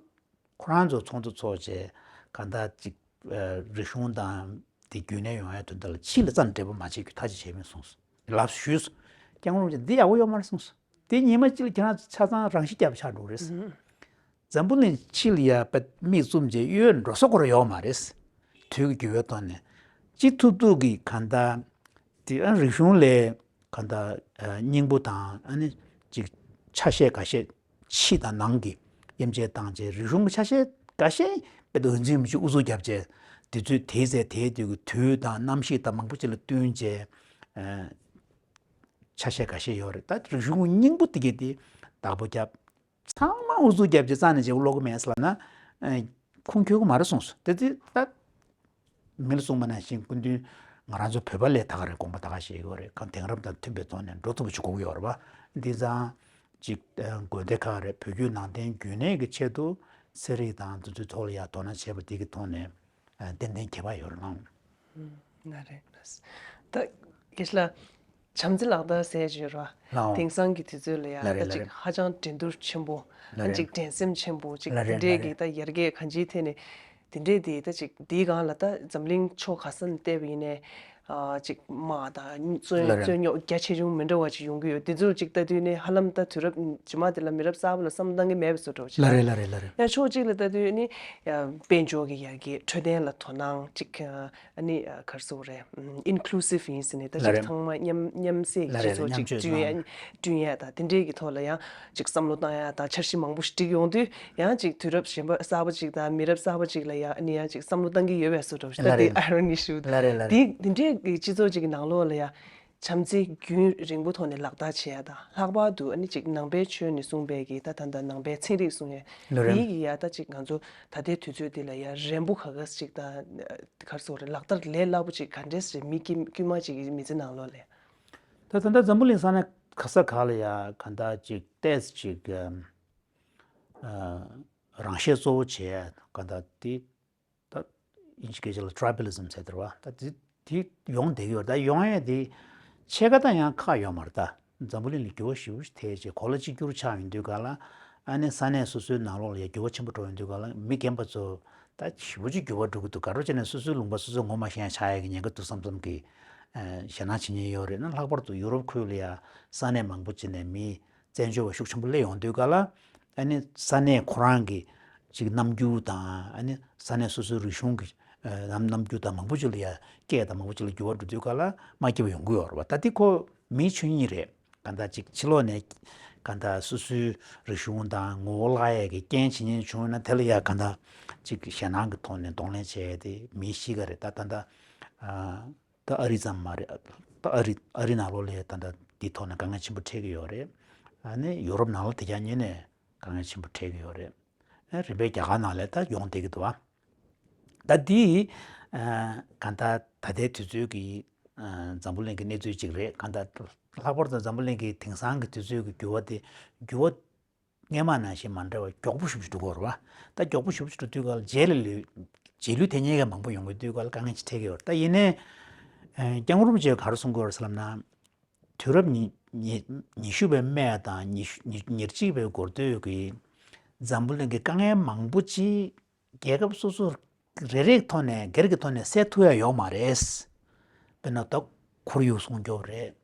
ཁོ་རང་ཚོ་ཚོགས་འདུ་ཚོགས་བྱས་གང་ལྟར་ཅིག་ཨ་རིག་གཞུང་དང་དེ་རྒྱུན་གནས་ཡོང་ཡ་དོན་དག་ལ་ཕྱི་ལ་རྩ་ནས་འབྲེལ་བ་མ་བྱེད་རྒྱུ་ཐག་གཅོད་བྱས་མིན་གསུངས་སོང་། ལབ་ཞུས་སོང་། སྐྱབས་མགོན་རིན་པོ་ཆེ་འདི་ཡག་པོ་ཡོད་མ་རེད་གསུངས་སོང་། དེ་ཉི་མ་གཅིག་ལ་ཁྱེད་རང་ཚོ་ཆ་ཚང་རང་ཤི་རྒྱག་པ་ཆགས་འགྲོ་གི་རེད། འཛམ་བུ་གླིང་ཕྱི་ལ་ཡ་པད་མིག་བཙུམ་བྱས་གཡོལ་འགྲོ་ས་ཁོ་རང་ཡོད་མ་རེད། དུས་ཀྱི་འགྱུར་བའི་ཐོག་ནས་ཅི་ཐུབ་ཐུབ་ཀྱིས་གང་ལྟར་དེ་ཨ་རིག་གཞུང་ལས། གང་ལྟར་སྙིང་པོ་དང་ཨ་ནི་ཅིག་ཆ་ཤས་འགའ་ཤས་ཕྱི་དང་ནང་གི་དབྱེ་འབྱེད་བཏང་བྱས་རིག་གཞུང་གི་ཆ་ཤས་འགའ་ཤས་དཔེ་དོན་འཛིན་མི་ཅིག་ཨུ་ཚུགས་བརྒྱབ་བྱས་དེ་ཚོས་དེའི་ཚེ་དེའི་དུས་ཀྱི་དུས་དང་གནམ་གཤིས་དང་མང་པོ་ཅིག་ལ་བསྟུན་བྱས་ཆ་ཤས་འགའ་ཤས་ཡོད་རེད། ད་རིག་གཞུང་སྙིང་པོ་དེ་གས་དེ་བདག་པོ་བརྒྱབ། ཚང་མ་ཨུ་ཚུགས་རྒྱབ་ཀྱི་རྩ་ནས་བྱེད་ཀློག་གི་མེད་ཟེར་ལབ་ན། ཁུངས་འཁྱོལ་གི་མ་རེད་གསུངས་སོང་། དེ་དུས་ད་མི་ལ་གསུངས་པ་ནང་བཞིན་སྐུ་མདུན་ང་རང་ཚོ་བོད་པ་ལས་ད་ག་རེ་དགོངས་པ་ད་ག་བཞེས་ཡོད་རེད། གང་དེང་རབས་དང་མཐུན་པའི་ཐོག་ནས་འགྲོ་ཐུབ་པ་ཞིག་དགོས་ཀྱི་ཡོད་རེད་བ། འདི་ཙང་ཅིག་དགོན་སྡེ་ཁག་རེད། བོད་བརྒྱུད་ནང་བསྟན་རྒྱུན་གནས་ཀྱི་ཆེད་དུ་ཚན་རིག་དང་དེ་ཚོའི་ཐོག་ལ་ཡ་དོ་སྣང་བྱས་པ་དེ་གི་ཐོག་ནས་ཏན་ཏན་ཁྱད་པར་ཡོད་རེད་ལགས། ང་རེད། ད་དགེ་བཤེས་ལགས། བྱམས་བརྩེ་ལག་བསྟར་ཟེར་ཅིག་ཡོད་རེད་བ། ལའོ། དེང་སང་གི་དུས་ཚོད་ལ་ཡ་ལ་རེད་ད་ཅིག་ལ་རེད། ཧ་ཅང་འགྲན་བསྡུར་ཆེན་པོ། ལ་ཨ་རེད། ཅིག་འགྲན་སེམས་ཆེན་པོ་ཅིག་ལ་རེད་དེ་འདྲས་ལ་ཀྱི་རེད། ད་ཡར་རྒྱས་གང་ཅིའི་ཐད་ནས་དེ་འདྲས་དེ་ད་ཅིག་དེའི་སྒང་ལ་ད་འཛམ་གླིང་ཕྱོགས་ག་ས་ནས་བལྟས་པ་ཡིན་ནའི་ཨ་ཅིག་དམག་དང་རྩོད་ལ་རེད། རྩོད་རྙོག་རྒྱ་ཆེ་ཆུང་མི་འདྲ་བ་ཅིག་ཡོང་གི་ཡོད། དེ་ཚོ་ཅིག་ལྟ་དུས་ནི་ཧ་ལམ་ད་དུས་རབས་རྗེས་མ་དེ་ལ་མི་རབས་གསར་པ་ལ་བསམ་བློ་བཏང་གི་མེད་པའི་བཟོ་འདྲ་བོ་ཅིག་ལ་རེད་ལ་རེད་ལ་རེད། ཡང་ཕྱོགས་གཅིག་ལ་ལྟ་དུས་ནི་ཡ་དཔལ་འབྱོར་གྱི་ཡར་རྒྱས་འཕྲོད་བསྟེན་ལ་དོ་སྣང་ཅིག་ཨ་ནི་ག་རེ་ཟེར་དགོས་རེད། ཨིན་ཁུ་ལུ་སིབ་ཡིན་ཟེར་ནས་ད་ལ་ཅིག་རེད། ཚང་མ་མཉམ་མཉམ་བསྲེས་ལ་སྤྱི་རེད་ཚོགས་མཉམ་ཅིག་སྤྱོད་བསྐྲུན་ཡ་ཡོང་། བསྐྲུན་ཡ་དང་དེ་འདྲས་ཀྱི་ཐོག་ལ་ཡང་ཅིག་བསམ་བློ་བཏང་ཡ་དང་འཆར་གཞི་མང་པོ་ཞིག་བསྒྲིགས་ཡོང་དུས་ཡང་ཅིག་དུས་རབས་གཞན་པ་གསར་པ་ཅིག་དང་མི་རབས་གསར་པ་ཅིག་ལ་ཡ་ཨ་ནི་ཡང་ཅིག་བསམ་བློ་བཏང་གི་ཡོད་པའི་བཟོ་འདྲ་ཞིག་ད་ལ་དེ་རེད། ཨ་རོ་ནི་ཞུ་ལ་རེད་ལ་དེ་རེད། དེ་འདྲས་ཀྱི་སྤྱི་ཚོགས་ཅིག་གི་ནང་ལོགས་ལ་ཡ་ བྱམས་བརྩེ་རྒྱུན་རིང་པོ་ཐོག་ནས་ལག་བསྟར་བྱེད་ཡ་དང་། ལྷག་པར་དུ་ཨ་ནི་ཅིག་ནང་པའི་ཆོས་ནས་གསུངས་པའི་གི་ད་ད་ད་ནང་པའི་ཚན་རིག་གསུང་ཡ་ལོ་རེམ། དེའི་གི་ཡ་ད་ཅིག་ང་ཚོ་ད་ལྟའི་དུས་ཚོད་འདི་ལ་ཡ་རན་པོ་ག་ག་ཅིག་ད་གར་སོགས་རེད། ལག་བསྟར་ལས་སླ་པོ་ཅིག་ག་འདྲས་རེད། མི་དཀྱུས་དཀྱུས་མ་ཅིག་གི་མི་ཚེ་ནང་ལོགས་ལ། ད་ད་ད་འཛམ་བུ་གླིང་ས་གནས་ག་ས་ག་ལ་ཡ་ག་ད་ཅིག་ཏེས་ཅིག་ཨ་རང་ཤེད་གཙོ་བོ་བྱས་ག་ད་དེ། ད་ཨིན་ཇི་སྐད་ཆ་ལ་ཊྲའི་བལ་ཨི་ཛམ་ཟེར་དེ་རེད་བ། ད་དེ་དེ་ཡོང་བསྡད་ཀྱི་ཡོད་རེད། ད་ཡོང་ཡས་དེ་ཕྱེད་ཀ་ད་ཡང་ཁག་ཡོད་མ་རེད། ད་འཛམ་བུ་གླིང་ལ་འགྱུར་བ་ཞེ་པོ་ཞིག་ཐེབས་བྱས་གོ་ལ་གཅིག་གྱུར་ཆགས་ཡོང་དུས་ག་ལ། ཨ་ནི་ས་གནས་སོ་སོའི་ནང་ལོགས་ལ་ཡང་འགྱུར་བ་ཆེན་པོ་འགྲོ་ཡོང་དུས་ག་ལ། མི་རྒན་པ་ཚོ་ད་ཞེ་པོ་ཅིག་འགྱུར་བ་འགྲོ་གི་འདུག་ག་རེ་བྱས་ནས་སོ་སོའི་ལུང་པ་སོ་སོས་ངོ་མ་ཤེས་ཡ་ཆགས་ཡ་གི་ཉེན་ཁ་འདུག་བསམ་བསམ་གི་ཞེད་སྣང་བྱེད་མཁན་ཡོད་རེད། ན་ལྷག་པར་དུ་ཡུ་རོབ་ཁུལ་ལ་ཡ་ས་གནས་མང་པོ་ཅིག་ནས་མི་བཙན་བྱོལ་བ་ཤུགས་ཆེན་པོ་སླེབས་ཡོང་དུས་ག་ལ། ཨ་ནི་ས་གནས་ཁོ་རང་གི་ཅིག་རྣམ་འགྱུར་དང་། ཨ་ནི་ས་གནས་སོ་སོའི་རིག་གཞུང་གི་ཨ་རྣམ་རྣམ་འགྱུར་དང་མང་པོ་ཅིག་ལ་ཡ་སྐད་དང་མང་པོ་ཅིག་ལ་འགྱུར་བ་འགྲོ་དུས་ག་ལ་མ་སྐྱིད་པ་ཡོང་གི་ཡོད་རེད་བ། ད་འདི་ཁོ་མིའི་ཆོས་ཉིད་རེད། གང་ལྟར་ཅིག་ཕྱི་ལོགས་ནས་གང་ལྟར་སོ་སོའི་རིག་གཞུང་དང་ངོ་བོ་བརླག་ཡས་ཀྱི་རྐྱེན་བྱེད་མཁན་བྱུང་ན་དེ་ལ་ཡ་གང་ལྟར་ཅིག་ཞེད་སྣང་གི་ཐོག་ནས་གདོང་ལེན་བྱས་ཏེ་མི་ཤི་ག་རེད། ད་ད་ལྟ་ཨ། ད་ཨ་རི་ཙམ་མ་རེད། ད་ཨ་རི་ཨ་རི་ནང་ལོགས་ལ་ད་ལྟ་འདི་ཐོག་ནས་དཀའ་ངལ་ཆེན་པོ་འཕྲད་ཀྱི་ཡོད་རེད། ཨ་ནི་ཡུ་རོབ་ནང་ལ་དེ་རྐྱང་ཉིད་ནས་དཀའ་ངལ་ཆེན་པོ་འཕྲད་ཀྱི་ཡོད་རེད། ཨ་རིམ་པས་རྒྱ་གར་ནང་ལ་ད་ཡོང་བསྡད་ཀྱི་འདུག་ཨ། ད་འདི་ཨ་གང་ལྟར་ད་ལྟའི་དུས་ཚོད་ཀྱི་ཨ་འཛམ་བུ་གླིང་གི་གནས་ཚུལ་ཅིག་རེད། གང་ལྟར་ལྷག་པར་དུ་འཛམ་བུ་གླིང་གི་དེང་སང་གི་དུས་ཚོད་ཀྱི་འགྱུར་བ་དེ་འགྱུར་བ་སྔོན་མ་ནང་བཞིན་མ་འདྲ་བ་མགྱོགས་པོ་ཞེ་པོ་ཅིག་འགྲོ་གི་ཡོད་རེད་བ། ད་མགྱོགས་པོ་ཞེ་པོ་ཅིག་འགྲོ་དུས་ག་ལ་རྗེས་ལ་ལུས་རྗེས་ལུས་ཐེབས་མཁན་གྱི་མང་པོ་ཡོང་གི་དུས་ག་ལ་དཀའ་ངལ་ཅིག་འཕྲད་ཀྱི་ཡོད་རེད། ད་ཡིན་ནའི་ཨ་སྐྱབས་མགོན་རིན་པོ་ཆེས་ག་རེ་གསུང་གི་ཡོད་རེད་ཟེར་ལབ་ན། དུས་རབས་ཉི་ཉི་ཉི་ཤུ་པའི་སྨད་དང་ཉི་ཤུ་ཉི་ཉེར་གཅིག་པའི་འགོ་སྟོད་ཀྱི་འཛམ་བུ་གླིང་གི་དཀའ་ངལ་མང་པོ་ཅིག་རྒྱལ་ཁབ་སོ་སོ་རེ་རེའི་ཐོག་ནས་སྒེར་གྱི་ཐོག་ནས་སེལ་ཐུབ་ཡ་ཡོད་མ་རེད། དཔེར་ན་ད་ཁོར་ཡུག་སྲུང་སྐྱོབ་རེད།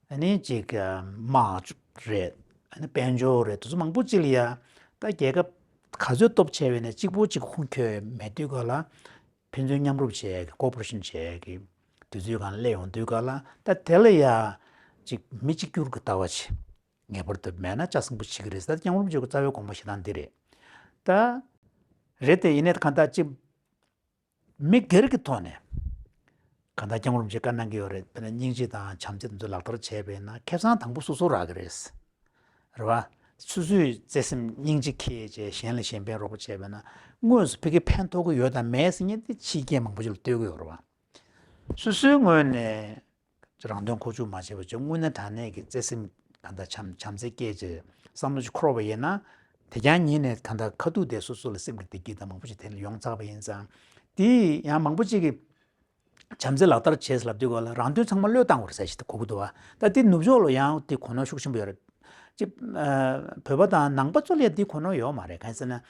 ཨ་ནི་ཅིག་དམག་རེད། ཨ་ནི་དཔལ་འབྱོར་རེད། དེ་ཚོ་མང་པོ་ཅིག་ལ་ཡ་ད་རྒྱལ་ཁབ་ག་ཚོད་སྟོབས་ཆེ་བས་ནས་གཅིག་པོ་གཅིག་ཁུངས་འཁྱོལ་མེད་དུས་ག་ལ་ཕན་ཚུན་མཉམ་རུབ་བྱེད་ཡ་གི་ཀོ་པོ་རེ་ཤན་བྱེད་ཡ་གི་དུས་ཚོད་གང་སླེབས་ཡོང་དུས་ག་ལ། ད་དེ་ལ་ཡ་ཅིག་མི་གཅིག་གྱུར་གྱི་ལྟ་བ་བྱེད། ངེས་པར་དུ་མེད་ན་ལྕགས་སྲིན་པོ་ཆགས་ཀྱི་རེད་ཟེར། སྐྱབས་མགོན་རིན་པོ་ཆེའི་རྩ་བའི་དགོངས་པ་བཞེས་སྟངས་འདི་རེད། ད་རེད་དེ། ཡིན་ནའི་གང་ལྟར་ཅིག་མི་སྒེར་གྱི་ཐོག་ནས་གང་ལྟར་སྐྱབས་མགོན་རིན་པོ་ཆེས་བཀའ་གནང་གི་ཡོད་རེད། དཔེར་ན་སྙིང་རྗེ་དང་བྱམས་བརྩེ་དེ་ཚོ་ལག་བསྟར་བྱས་པས་ན་ཁེ་བཟང་དང་པོ་སོ་སོར་རག་གི་རེད། རེད་བ། སོ་སོས་བརྩེ་སེམས་སྙིང་རྗེ་འཁྱེར་བྱས་གཞན་ལ་གཞན་ཕན་རོགས་པ་བྱས་པས་ན་དངོས་སུ་ཕ་གི་ཕན་ཐོགས་ཀྱི་ཡོད་དང་མེད་ཟེར་མཁན་དེ་ཕྱི་རྐྱེན་མང་པོ་ཞིག་ལ་ལྟོས་ཀྱི་ཡོད་རེད་བ། སོ་སོའི་ངོས་ནས་རང་དོན་ཁོག་བཅུག་མ་བྱས་པ་བྱས། དངོས་གནས་དྲང་གནས་ཀྱི་བརྩེ་སེམས་གང་ལྟར་བྱམས་བྱམས་བརྩེ་སྐྱེས་བྱས་བསམ་བློ་ཞིག་འཁོར་བ་ཡིན་ན། དེ་རྐྱང་ཉིད་ནས་གང་ལྟར་ཁ་ཐུག་དེ་སོ་སོ་ལ་སེམས་ཀྱི་བདེ་སྐྱིད་དང་མང་པོ་ཞིག་དེ་ལ་ཡོང་ཚར་བ་ཡིན་ཙང་། དེ་ཡང་མང་པོ་ཅིག་གིས་བྱམས་བརྩེ་ལག་བསྟར་བྱས་ལབ་དུས་ག་ལ་རང་དོན་ཚང་མ་བློས་བཏང་བ་རེད་ཟེར་ཞིག་གོ་གི་འདུག་བ། ད་དེ་ནུབ་ཕྱོགས་ལ་ཡང་དེ་གོ་ནོར་ཤུགས་ཆེན་པོ་ཡོད་རེད། ཅིག་ཨ་བོད་པ་དང་ནང་པ་ཚོ་ལ་ཡང་དེ་གོ་ནོར་ཡོད་མ་རེད། གང་ཡིན་ཟེར་ན།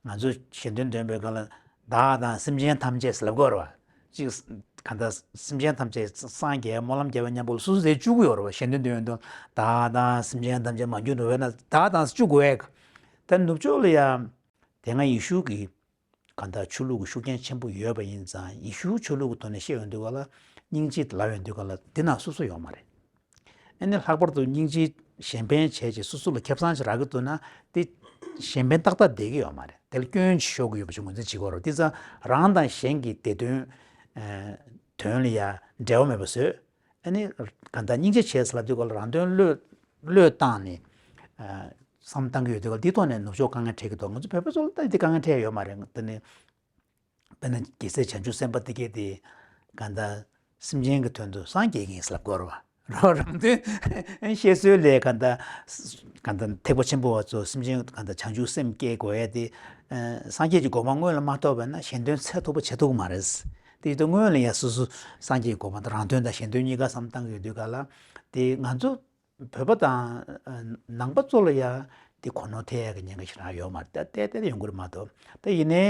ང་ཚོ་ཞལ་འདོན་འདོན་པའི་སྐབས་ལ་བདག་དང་སེམས་ཅན་ཐམས་ཅད་ཟེར་ལབ་ཀྱི་ཡོད་རེད་བ། ཅིག་གང་ལྟར་སེམས་ཅན་ཐམས་ཅད་སངས་རྒྱས་སྨོན་ལམ་རྒྱབ་པའི་མཉམ་པོ་ལ་སོ་སོ་དེ་བཅུག་གི་ཡོད་རེད་བ། ཞལ་འདོན་འདོན་ཡོང་དུས་བདག་དང་སེམས་ཅན་ཐམས་ཅད་མ་གྱུར་ནོར་བས་ན་བདག་དང་བཅུག་དགོས་ཡས། ད་ནུབ་ཕྱོགས་ལ་ཡང་དེ་སྔ་ཡེ་ཤུ་གི་གང་ལྟར་ཆོས་ལུགས་ཀྱི་ཤུགས་རྐྱེན་ཆེན་པོ་ཡོད་པ་ཡིན་ཙང་། ཡེ་ཤུའི་ཆོས་ལུགས་ཀྱི་ཐོག་ནས་བཤད་ཡོང་དུས་ག་ལ་སྙིང་རྗེ་ལབ་ཡོང་དུས་ག་ལ་འདི་ན་སོ་སོ་ཡོད་མ་རེད། ཨ་ནི་ལྷག་པར་དུ་སྙིང་རྗེ་གཞན་ཕན་བྱས་རྗེས་སོ་སོ་ལ་ཁེ་བཟང་ཞིག་རག་གི་འདུག་ན་དེ་གཞན་ཕན་ཏག་ཏག་བསྡད་ཀྱི་ཡོད་མ་རེད། དེ་ལ་སྐྱོན་ཅིག་ཤོར་གྱི་ཡོད་པ་ཅིག་ངོས་འཛིན་བྱེད་ཀྱི་ཡོད་རེད། དེ་ཙང་རང་དང་གཞན་གྱི་བདེ་དོན་ཨ་དོན་ལ་ཡ་འབྲེལ་བ་མེད་པ་བཟོས། ཨ་ནི་གང་ལྟར་སྙིང་རྗེ་བྱས་ལབ་དུས་ག་ལ་རང་དོན་བློས་བློས་བཏང་ནས་ཨ་བསམ་བཏང་གི་ཡོད་དུས་ག་ལ་དེའི་ཐོག་ནས་ནུབ་ཕྱོགས་དཀའ་ངལ་འཕྲད་ཀྱི་འདུག་ང་ཚོ་བོད་པ་ཚོ་ལ་ད་དེ་དཀའ་ངལ་འཕྲད་ཡོད་མ་རེད། དེ་ནི་དཔེར་ན་རྒྱལ་སྲས་བྱང་ཆུབ་སེམས་དཔའ་དེ་གས་དེ་གང་ལྟར་སེམས་ཅན་གྱི་དོན་དུ་སངས་རྒྱས་ཀྱི་ཡིན་ལབ་དགོས་རེད་བ། རང་དོན་བཤད་སྲོལ་ལས་གང་ལྟར་གང་ལྟར་ཐེག་པ་ཆེན་པོ་བ་ཚོ་སེམས་ཅན་གང་ལྟར་བྱང་ཆུབ་སེམས་སྐྱེ་དགོས་ཡས་དེ། ཨ་སངས་རྒྱས་ཀྱི་གོ་འཕང་དངོས་ལ་མ་ཐོབ་པ་ན་གཞན་དོན་ཚད་མཐོ་པོ་བྱེད་ཐུབ་ཀྱི་མ་རེད། དེ་ཡིན་དུས་སྔོན་ལ་ཡ་སོ་སོ་སངས་རྒྱས་ཀྱི་གོ་འཕང་དང་རང་དོན་དང་གཞན་དོན་གཉིས་ཀ་བསམ་བཏང་གི་ཡོད་དུས་ག་ལ་དེ་ང་ཚོ་བོད་པ་དང་ཨ་ནང་པ་ཚོ་ལ་ཡ་དེ་གོ་ནོར་ཐེབས་ཡ་གི་ཉེན་ཁ་ཞེ་དྲག་ཡོད་མ་རེད། ད་ལྟ་ལྟ་ཡོང་གི་རེད་མ་གཏོགས། ད་ཡིན་ནའི་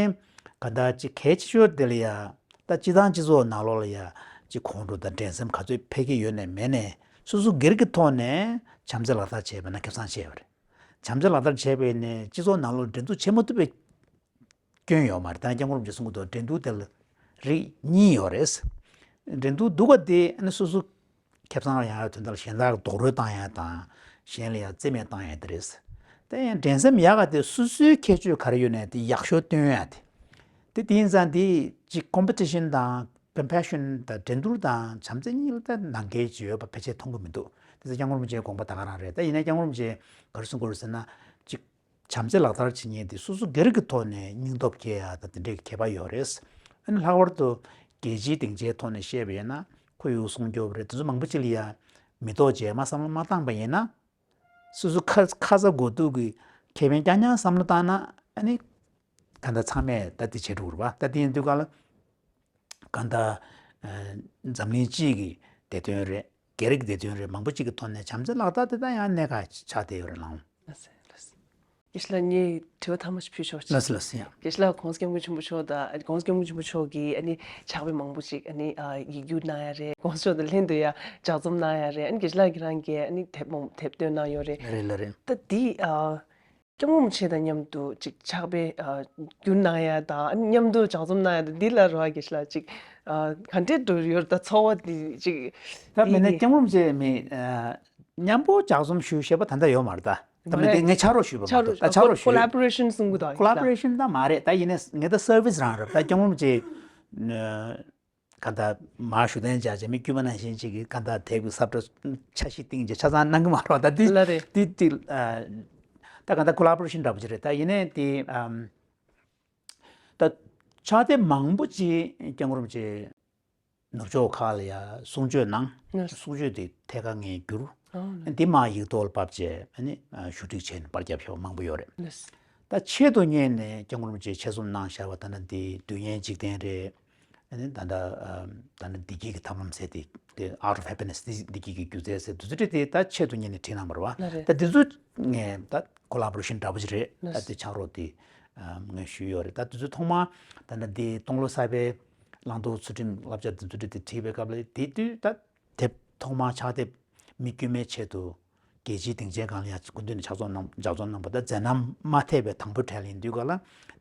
ག་ད་ཅིག་གལ་ཆེ་ཤོས་དེ་ལ་ཡ་ད་སྤྱི་བཏང་སྤྱི་ཚོགས་ནང་ལོགས་ལ་ཡ་ཅིག་ཁོང་ཁྲོ་དང་འགྲན་སེམས་ག་ཚོད་འཕེལ་གྱི་ཡོད་ནའི་མེད་ནའི་སོ་སོ་སྒེར་གྱི་ཐོག་ནས་བྱམས་བརྩེ་ལག་བསྟར་བྱས་པ་ན་ཁེ་བཟང་ཆེ་བ་རེད། བྱམས་བརྩེ་ལག་བསྟར་བྱས་པ་ཡིན་ནའི་སྤྱི་ཚོགས་ནང་ལོགས་འགྲན་བསྡུར་བྱེད་མ་ཐུབ་པའི་སྐྱོན་ཡོད་མ་རེད། ད་སྐྱབས་མགོན་རིན་པོ་ཆེས་གསུང་གི་འདུག་འགྲན་བསྡུར་དེ་ལ་རིགས་གཉིས་ཡོད་རེད། འགྲན་བསྡུར་སྡུག་པ་དེ་ཨ་ནི་སོ་སོ་ཁེ་བཟང་ཡག་ཡག་དོན་དག་ལ་གཞན་དག་རྡོག་རོལ་བཏང་ཡ་དང་གཞན་ལ་ཡང་རྩིས་མེད་བཏང་ཡ་དེ་རེད། དེ་ཡང་འགྲན་སེམས་ཡག་ག་དེ་སོ་སོའི་ཁྱད་ཆོས་ག་རེ་ཡོད་ནའི་དེ་ཡག་ཤོས་སྟོན་ཡ་དེ། དེ་དེ་ཡིན་ཙང་དེ་ཅིག་ཀོམ་པི་ཊི་ཤན་དང་ compassion དང་འགྲན་བསྡུར་དང་བྱམས་བརྩེ་གཉིས་ལ་ད་ནང་འགལ་ཅིག་ཡོད་པ་ཕལ་ཆེར་མཐོང་གི་མི་འདུག་དེ་ཚོ་སྐྱབས་མགོན་རིན་པོ་ཆེའི་དགོངས་པ་ད་ག་རང་རེད། ད་ཡིན་ན་སྐྱབས་མགོན་རིན་པོ་ཆེས་ག་རེ་གསུང་གི་ཡོད་རེད་ཟེར་ན། གཅིག་བྱམས་བརྩེ་ལག་བསྟར་བྱེད་མཁན་དེ་སོ་སོ་སྒེར་གྱི་ཐོག་ནས་སྙིང་སྟོབས་སྐྱེ་ཡ་དང་དེ་འདྲའི་ཁྱད་པར་ཡོད་རེད། ཨ་ནི་ལྷག་པར་དུ་རྒྱལ་སྤྱིའི་སྡིངས་ཆའི་ཐོག་ནས་བཤད་པ་ཡིན་ན་ཁོར་ཡུག་སྲུང་སྐྱོབ་རེད། དེ་ཚོ་མང་པོ་ཅིག་ལ་ཡ་མི་ཐོག་རྗེས་མ་བསམ་བློ་མ་བཏང་པ་ཡིན་ན། སོ་སོ་ཁ་ཁ་ཚ་དགོས་གཏུག་གི་ཁེ་ཕན་རྐྱང་རྐྱང་བསམ་བློ་བཏང་ན་ཨ་ནི་གང་ལྟར་ཚང་མས་ད་དེ་བྱེད་འགྲོ་གི་རེད་པ། ད་དེ་ཡིན་དུས་ག་ལ་གང་ལྟར་ཨ་འཛམ་གླིང་སྤྱི་གི་བདེ་དོན་རེད། སྒེར་གྱི་བདེ་དོན་རེད། མང་པོ་ཅིག་གི་ཐོག་ནས་བྱམས་བརྩེ་ལག་བསྟར་དེ་ད་ཡང་གནད་འགག་ཆགས་བསྡད་ཡོད་རེད་ལགས། ལགས་སོ་ལགས་སོ། དགེ་བཤེས་ལགས་ངས་དྲི་བ་ཐ་མ་ཞིག་ཕུལ་ཆོག་ཅིག་ལགས་སོ་ལགས་སོ་ཡ། དགེ་བཤེས་ལགས་༸གོང་ས་༸སྐྱབས་མགོན་ཆེན་པོ་མཆོག་དང་༸གོང་ས་༸སྐྱབས་མགོན་ཆེན་པོ་མཆོག་གིས་ཨ་ནི་ཕྱག་དཔེ་མང་པོ་ཅིག་ཨ་ནི་ཨ་ཡིག་སྒྱུར་གནང་ཡ་རེད།༸གོང་ས་མཆོག་དང་ལྷན་དུ་ཡ་ལྗགས་རྩོམ་གནང་ཡ་རེད། ཨ་ནི་དགེ་བཤེས་ལགས་ཁྱེད་རང་གིས་ཨ་ནི་དེབ་མང་དེབ་བཏོན་གནང་ཡོད་རེད། ལགས་རེད་ལགས་རེད། ད་འདི་ཨ་༸སྐྱབས་མགོན་རིན་པོ་ཆེ་དང་མཉམ་དུ་ཅིག་ཕྱག་དཔེ་ཨ་བསྒྱུར་གནང་ཡ་དང་ཨ་ནི་མཉམ་དུ་ལྗགས་རྩོམ་གནང་ཡ་དང་འདི་ལ་རོགས་དགེ་བཤེས་ལགས་ཅིག་ཨ་ག་འདྲས་འགྲོ་ཡོད་རེད། ད་ཚོར་བ་འདི་ཅིག་ད་མེད་ན་ཡིན་ནི།༸སྐྱབས་མགོན་རིན་པོ་ཆེ་མི་ཨ་མཉམ་པོ་ལྗགས་རྩོམ་ཞུ་ཤེས་པ་ད་ལྟ་ཡོད་མ་རེད་ད། ད་མི་དེ་ངས་ཕྱག་རོགས་ཞུས་པ་མ་གཏོགས་ད་ཕྱག་རོགས་ཞུས། Collaboration་གསུང་གི་འདུག Collaboration་ད་མ་རེད། ད་ཡིན་ནའི་ངས་ད་service་རང་རེད། ད་༸སྐྱབས་མགོན་རིན་པོ་ཆེ་གང་ལྟར་མར་ཞུ་གཏན་འཇགས་བྱས་མི་དཀྱུས་མ་ནང་བཞིན་ཅིག་གིས་གང་ལྟར་དེབ་ཀྱི་ས་བཀྲ་འཆར་གཞི་བཏིང་བྱས་ཆ་ཚང་གནང་གི་མ་རེད། ད་འདི་ལགས་རེད། འདི་འདི་ཨ་ད་གང་ལྟར་collaboration་འདྲ་པོ་ཅིག་རེད། ད་ཡིན་ནའི་འདི་ཨམ་ད་ཕྱག་དེབ་མང་པོ་ཅིག་༸སྐྱབས་མགོན་རིན་པོ་ཆེ་ནུབ་ཕྱོགས་ཁག་ལ་ཡ་གསུང་ཆོས་གནང་། ལགས། གསུང་ཆོས་དེ་ཐད་ཀར་ངས་བསྒྱུར། ཨོ་ལགས། འདི་མར་ཡིག་ཐོག་ལ་ཕབ་བྱས་ཨ་ནི་ཞུ་སྒྲིག་བྱས་ནས་པར་བརྒྱབ་ཤོག་མང་པོ་ཡོད་རེད། ལགས། ད་ཆེད་དུ་གཉེར་ནས་༸སྐྱབས་མགོན་རིན་པོ་ཆེས་ཆེད་རྩོམ་གནང་བཞག་པ་ད་ནི་འདི་སྡུག་བསྔལ་འཇིག་རྟེན་རེད། ཨ་ནི་ད་ལྟ་ཨ་ད་ནི་བདེ་སྐྱིད་ཀྱི་ཐབས་ལམ་ཟེར་དེ་དེ་Art of Happiness་དེ་བདེ་སྐྱིད་ཀྱི་སྒྱུ་རྩལ་ཟེར་དེ་ཚོ་དེ་ད་ཆེད་དུ་གཉེར་ནས་བྲིས་གནང་བ་རེད་པ། ལགས་རེད། ད་དེ་ཚོ་ངས་ད་collaboration་འདྲ་པོ་ཞིག་རེད། ད་ལགས། དེ་ཕྱག་རོགས་དེ་ཨ་ངས་ཞུས་ཡོད་རེད། ད་དེ་ཚོ་ཐོག་མར་ད་ནི་དེ་སྟོང་ལོ་གསར་པའི་བླང་དོར་ཚུལ་ཁྲིམས་བསླབ་བྱ་དེ་ཚོ་དེ་བྲིས་པའི་སྐབས་ལ་དེ་དུས་ད་དེབ་ཐོག་མར་ཕྱག་དེབ་མི་དཀྱུས་མའི་ཆེད་དུ་རྒྱལ་སྤྱིའི་སྡིངས་ཆའི་སྒང་ལ་ཡང་སྐུ་མདུན་ནས་ཕྱག་རྩོམ་གནང་ལྗགས་རྩོམ་གནང་བ་ད་མཛད་རྣམ་མ་ཐེབས་པའི་དང་པོའི་གྲས་ལ་ཡིན་དུས་ག་ལ་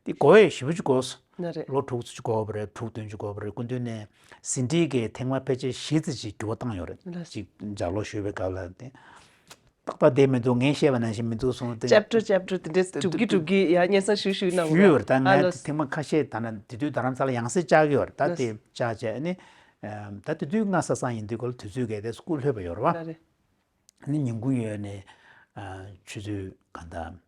དེ་གོ་ཡས་ཞེ་པོ་ཅིག་གོ་སོང་། ལགས་རེད། ལོ་དྲུག་ཅུ་གོ་བ་རེད། དྲུག་བདུན་ཅུ་གོ་བ་རེད། སྐུ་མདུན་ནས་ཟིན་བྲིས་ཀྱི་ཐེངས་མ་ཕལ་ཆེར་བཞི་ཙམ་ཅིག་འགྱུར་བ་བཏང་ཡོད་རེད། ལགས། ཅིག་ལྗགས་ཀློག་ཞུས་པའི་སྐབས་ལ་དེ་ཏག་ཏག་བསྡད་མི་འདུག་ངས་བཤད་པ་ནང་བཞིན་མི་འདུག་གསུངས་ཏེ། Chapter chapter་དེ་འདྲས་གྲུབ་ཀྱི་གྲུབ་ཀྱི་ཡ་སྙན་སེང་ཞུ་ཞུ་གནང་ཞུས་ཡོད་རེད། ད་ཨ་ངས་ལགས། ཐེངས་མ་ཁ་ཤས་ད་ནི་དེ་དུས་རྡ་རམ་ས་ལ་ཡང་སེ་བཅར་གྱི་ཡོད་རེད། ད་དེ་ལགས། བཅར་བྱས་ནི་ད་དེ་དུས་སྔ་ས་སང་ཡིན་དུས་ག་ལ་དུས་ཚོད་གལ་ཏེ་སྐུ་ལྷོད་པ་ཡོད་རེད་པ། ལགས་རེད། ནི་ཉིན་གུང་ཡོལ་ནས་ཨ་ཆུ་ཚོད་གང་ལྟར་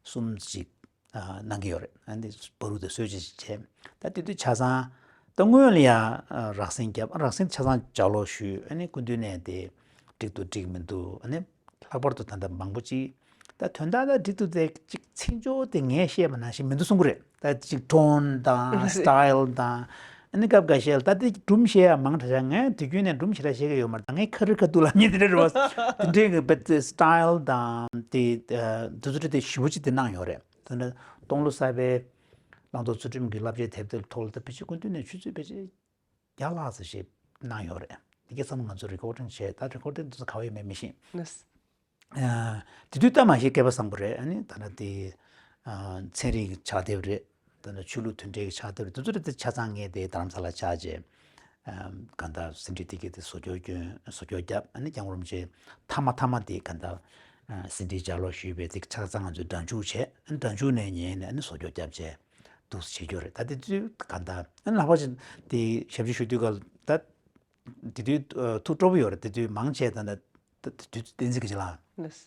གསུམ་ཅིག་ཨ་གནང་གི་ཡོད་རེད། ཨ་ནི་བར་དུ་དེ་གསོལ་ཇ་ཅིག་བྱས། ད་དེ་དུས་ཆ་ཚང་ད་སྔོན་ལ་ཡང་ཨ་རག་སེང་རྒྱབ། ཨ་རག་སེང་ཆ་ཚང་ལྗགས་ཀློག་ཞུས། ཨ་ནི་སྐུ་མདུན་ནས་དེ་འགྲིག་འདུག་འགྲིག་མི་འདུག་ཨ་ནི་ལྷག་པར་དུ་ད་ལྟ་མང་པོ་ཅིག་ད་དོན་དག་ད་འགྲིག་འདུག་དེ་ཅིག་ཚིག་སྦྱོར་དེ་ངས་བཤད་པ་ནང་བཞིན་མི་འདུག་གསུང་གི་རེད། ད་ཅིག་tone་དང་style་དང་ཨ་ནི་སྐབས་འགའ་ཤས་ལ་ད་དེ་སྒྲུང་བཤད་ཡ་མང་དྲགས་ཤག་ངས་དུས་རྒྱུན་ནས་སྒྲུང་ཞེ་དྲག་བཤད་ཀྱི་ཡོད་མ་རེད། ད་ངས་ཁ་རི་ཁ་ཐུག་ལབ་མཁན་དེ་འདྲ་རེད་པ། དེ་འདྲའི་གི་བེད་style་དང་དེ་དུས་ཚོད་དེ་ཞེ་པོ་ཅིག་དེ་གནང་ཡོད་རེད། དེ་འདྲ་སྟོང་ལོ་གསར་པའི་བླང་དོར་ཚུལ་ཁྲིམས་ཀྱི་བསླབ་བྱའི་དེབ་དེ་ཐོག་ལ་ད་ཕལ་ཆེར་སྐུ་མདུན་ནས་ཆུ་ཚོད་ཕལ་ཆེར་བརྒྱ་ལྷག་ཙམ་ཞིག་གནང་ཡོད་རེད། དེ་ག་ཚང་མ་ང་ཚོ་recording་བྱས། ད་recording་དེ་ཚོ་ག་བ་ཡོད་མེད་མི་ཤེས། ལགས། ཨ་དེ་དུས་ད་མ་གཞི་སྐལ་པ་བཟང་པོ་རེད། ཨ་ནི་ད་ནི་དེ་ཨ་ཚན་རིག་གི་ཕྱག་དེབ་རེད། ད་ནི་ཆོས་ལུགས་མཐུན་འབྲེལ་གྱི་ཕྱག་དེབ་རེད། དེ་ཚོ་རེད། དེ་ཆ་ཚང་ངས་དེ་རྡ་རམ་ས་ལ་བཅར་བྱས་ཨ་གང་ལྟར་ཟིན་བྲིས་དེ་གའི་དེ་བཟོ་བཅོས་སྐྱོན་བཟོ་བཅོས་བརྒྱབ། ཨ་ནི་༸སྐྱབས་མགོན་རིན་པོ་ཆེ་མཐའ་མ་མཐའ་མ་དེ་གང་ལྟར་ཨ་ཟིན་བྲིས་ལྗགས་ཀློག་ཞུས་པའི་དེ་ཆ་ཚང་ང་ཚོས་སྒྲ་འཇུག་བྱས། ཨ་ནི་སྒྲ་འཇུག་ནས་ཉན་ནས་ཨ་ནི་བཟོ་བཅོས་བརྒྱབ་བྱས་འདུག་སེ་བྱེད་རྒྱུ་རེད། ད་དེ་དུས་གང་ལྟར་ཨ་ནི་ལྷག་པར་དུ་དེ་ཞབས་ཕྱི་ཞུ་དུས་ག་ལ་ད། དེ་དུས་ཨ་ཐུགས་སྤྲོ་པོ་ཡོད་རེད། དེ་དུས་མང་ཆེ་ད་ལྟ་དེ་དུས་བསྟན་འཛིན་དགེ་བྱེད་ལགས། ལགས།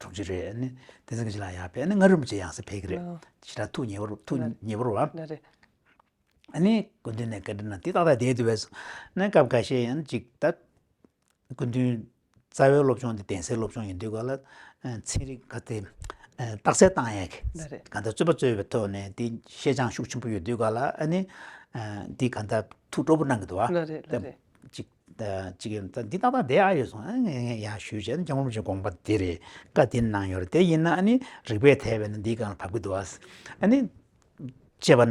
དྲུང་ཆེ་རེད། ཨ་ནི་བསྟན་འཛིན་དགེ་བྱེད་ལགས་ཡར་ཕེབས། ཨ་ནི་མངའ་རིས་རིན་པོ་ཆེ་ཡང་སེ་ཕེབས་ཀྱི་རེད། ལགས། ཞེ་དྲག་ཐུགས་མཉེས་པོ་ཐུགས་ལགས། མཉེས་པོ་རེད་པ། ལགས་རེད། ཨ་ནི་སྐུ་མདུན་ནས་བཀའ་འདྲི་གནང་། དེ་ཏག་ཏག་བསྡད་འདུག་པས་སོ། ཨ་ནི་སྐབས་འགའ་ཤས་ཡང་ཅིག་ད་སྐུ་མདུན་རྩ་བའི་སློབ་སྦྱོང་དེ་གདན་སའི་སློབ་སྦྱོང་ཡིན་དུས་ག་ལ་ཨ་ཚན་རིག་ག་དེ་ཨ་རྟགས་གསལ་བཏང་ཡས་ཀྱི་ལགས་རེད། ག་ད་རྩོད་པ་རྩོད་པའི་ཐོག་ནས་དེ་ཤེས་སྦྱང་ཤུགས་ཆེན་པོ་ཡོད་དུས་ག་ལ་ཨ་ནི་ཨ་འདི་ག་ད་ཐུགས་སྤྲོ་པོ་གནང་གི་འདུག་པ། ལགས་རེད། ལགས་རེད། ཅིག་ད་ཅིག་ཡིན་ད་འདི་ཏག་ཏག་བསྡད་ཨ་ཡོད་སོང་། ཨ་ངས་ངས་ཡར་ཞུས་བྱས་ན་༸སྐྱབས་མགོན་རིན་པོ་ཆེ་དགོངས་པ་འདི་རེད། བཀའ་འདི་གནང་ཡོད་རེད། དེ་ཡིན་ན་ཨ་ནི་རིགས་པས་དེད་པས་ན་འདིའི་སྒང་ལ་བབས་ཀྱི་འདུག་པ། ཨ་ནི་བྱས་པ་ན་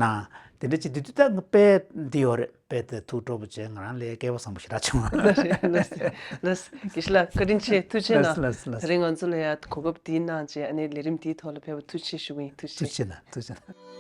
དེ་འདྲ་ཅིག་དེ་དུས་ད་ང་དཔེ་འདི་ཡོད་རེད། དཔེ་དེ་ཐུགས་སྤྲོ་པོ་བྱས། ང་རང་ལས་སྐལ་བ་བཟང་པོ་ཞེ་དྲག་བྱུང་བ། ལགས་རེད། ལགས་རེད། ལགས་རེད། དགེ་བཤེས་ལགས་བཀའ་དྲིན་ཆེ། ཐུགས་རྗེ་གནང་། ལགས་རེད། ལགས་རེད། ལགས་རེད། དེ་རིང་ང་ཚོ་ལ་ཡ་གོ་སྐབས་འདི་གནང་བྱས་ཨ་ནི་ལས་རིམ་འདིའི་ཐོག་ལ་ཕེབས་པ་ཐུགས་རྗེ་ཆེ་ཞུ་གི་ཡིན། ཐུགས་རྗེ་ཆེ། ཐུགས་རྗེ་གནང་། ཐུགས་རྗེ་གནང་།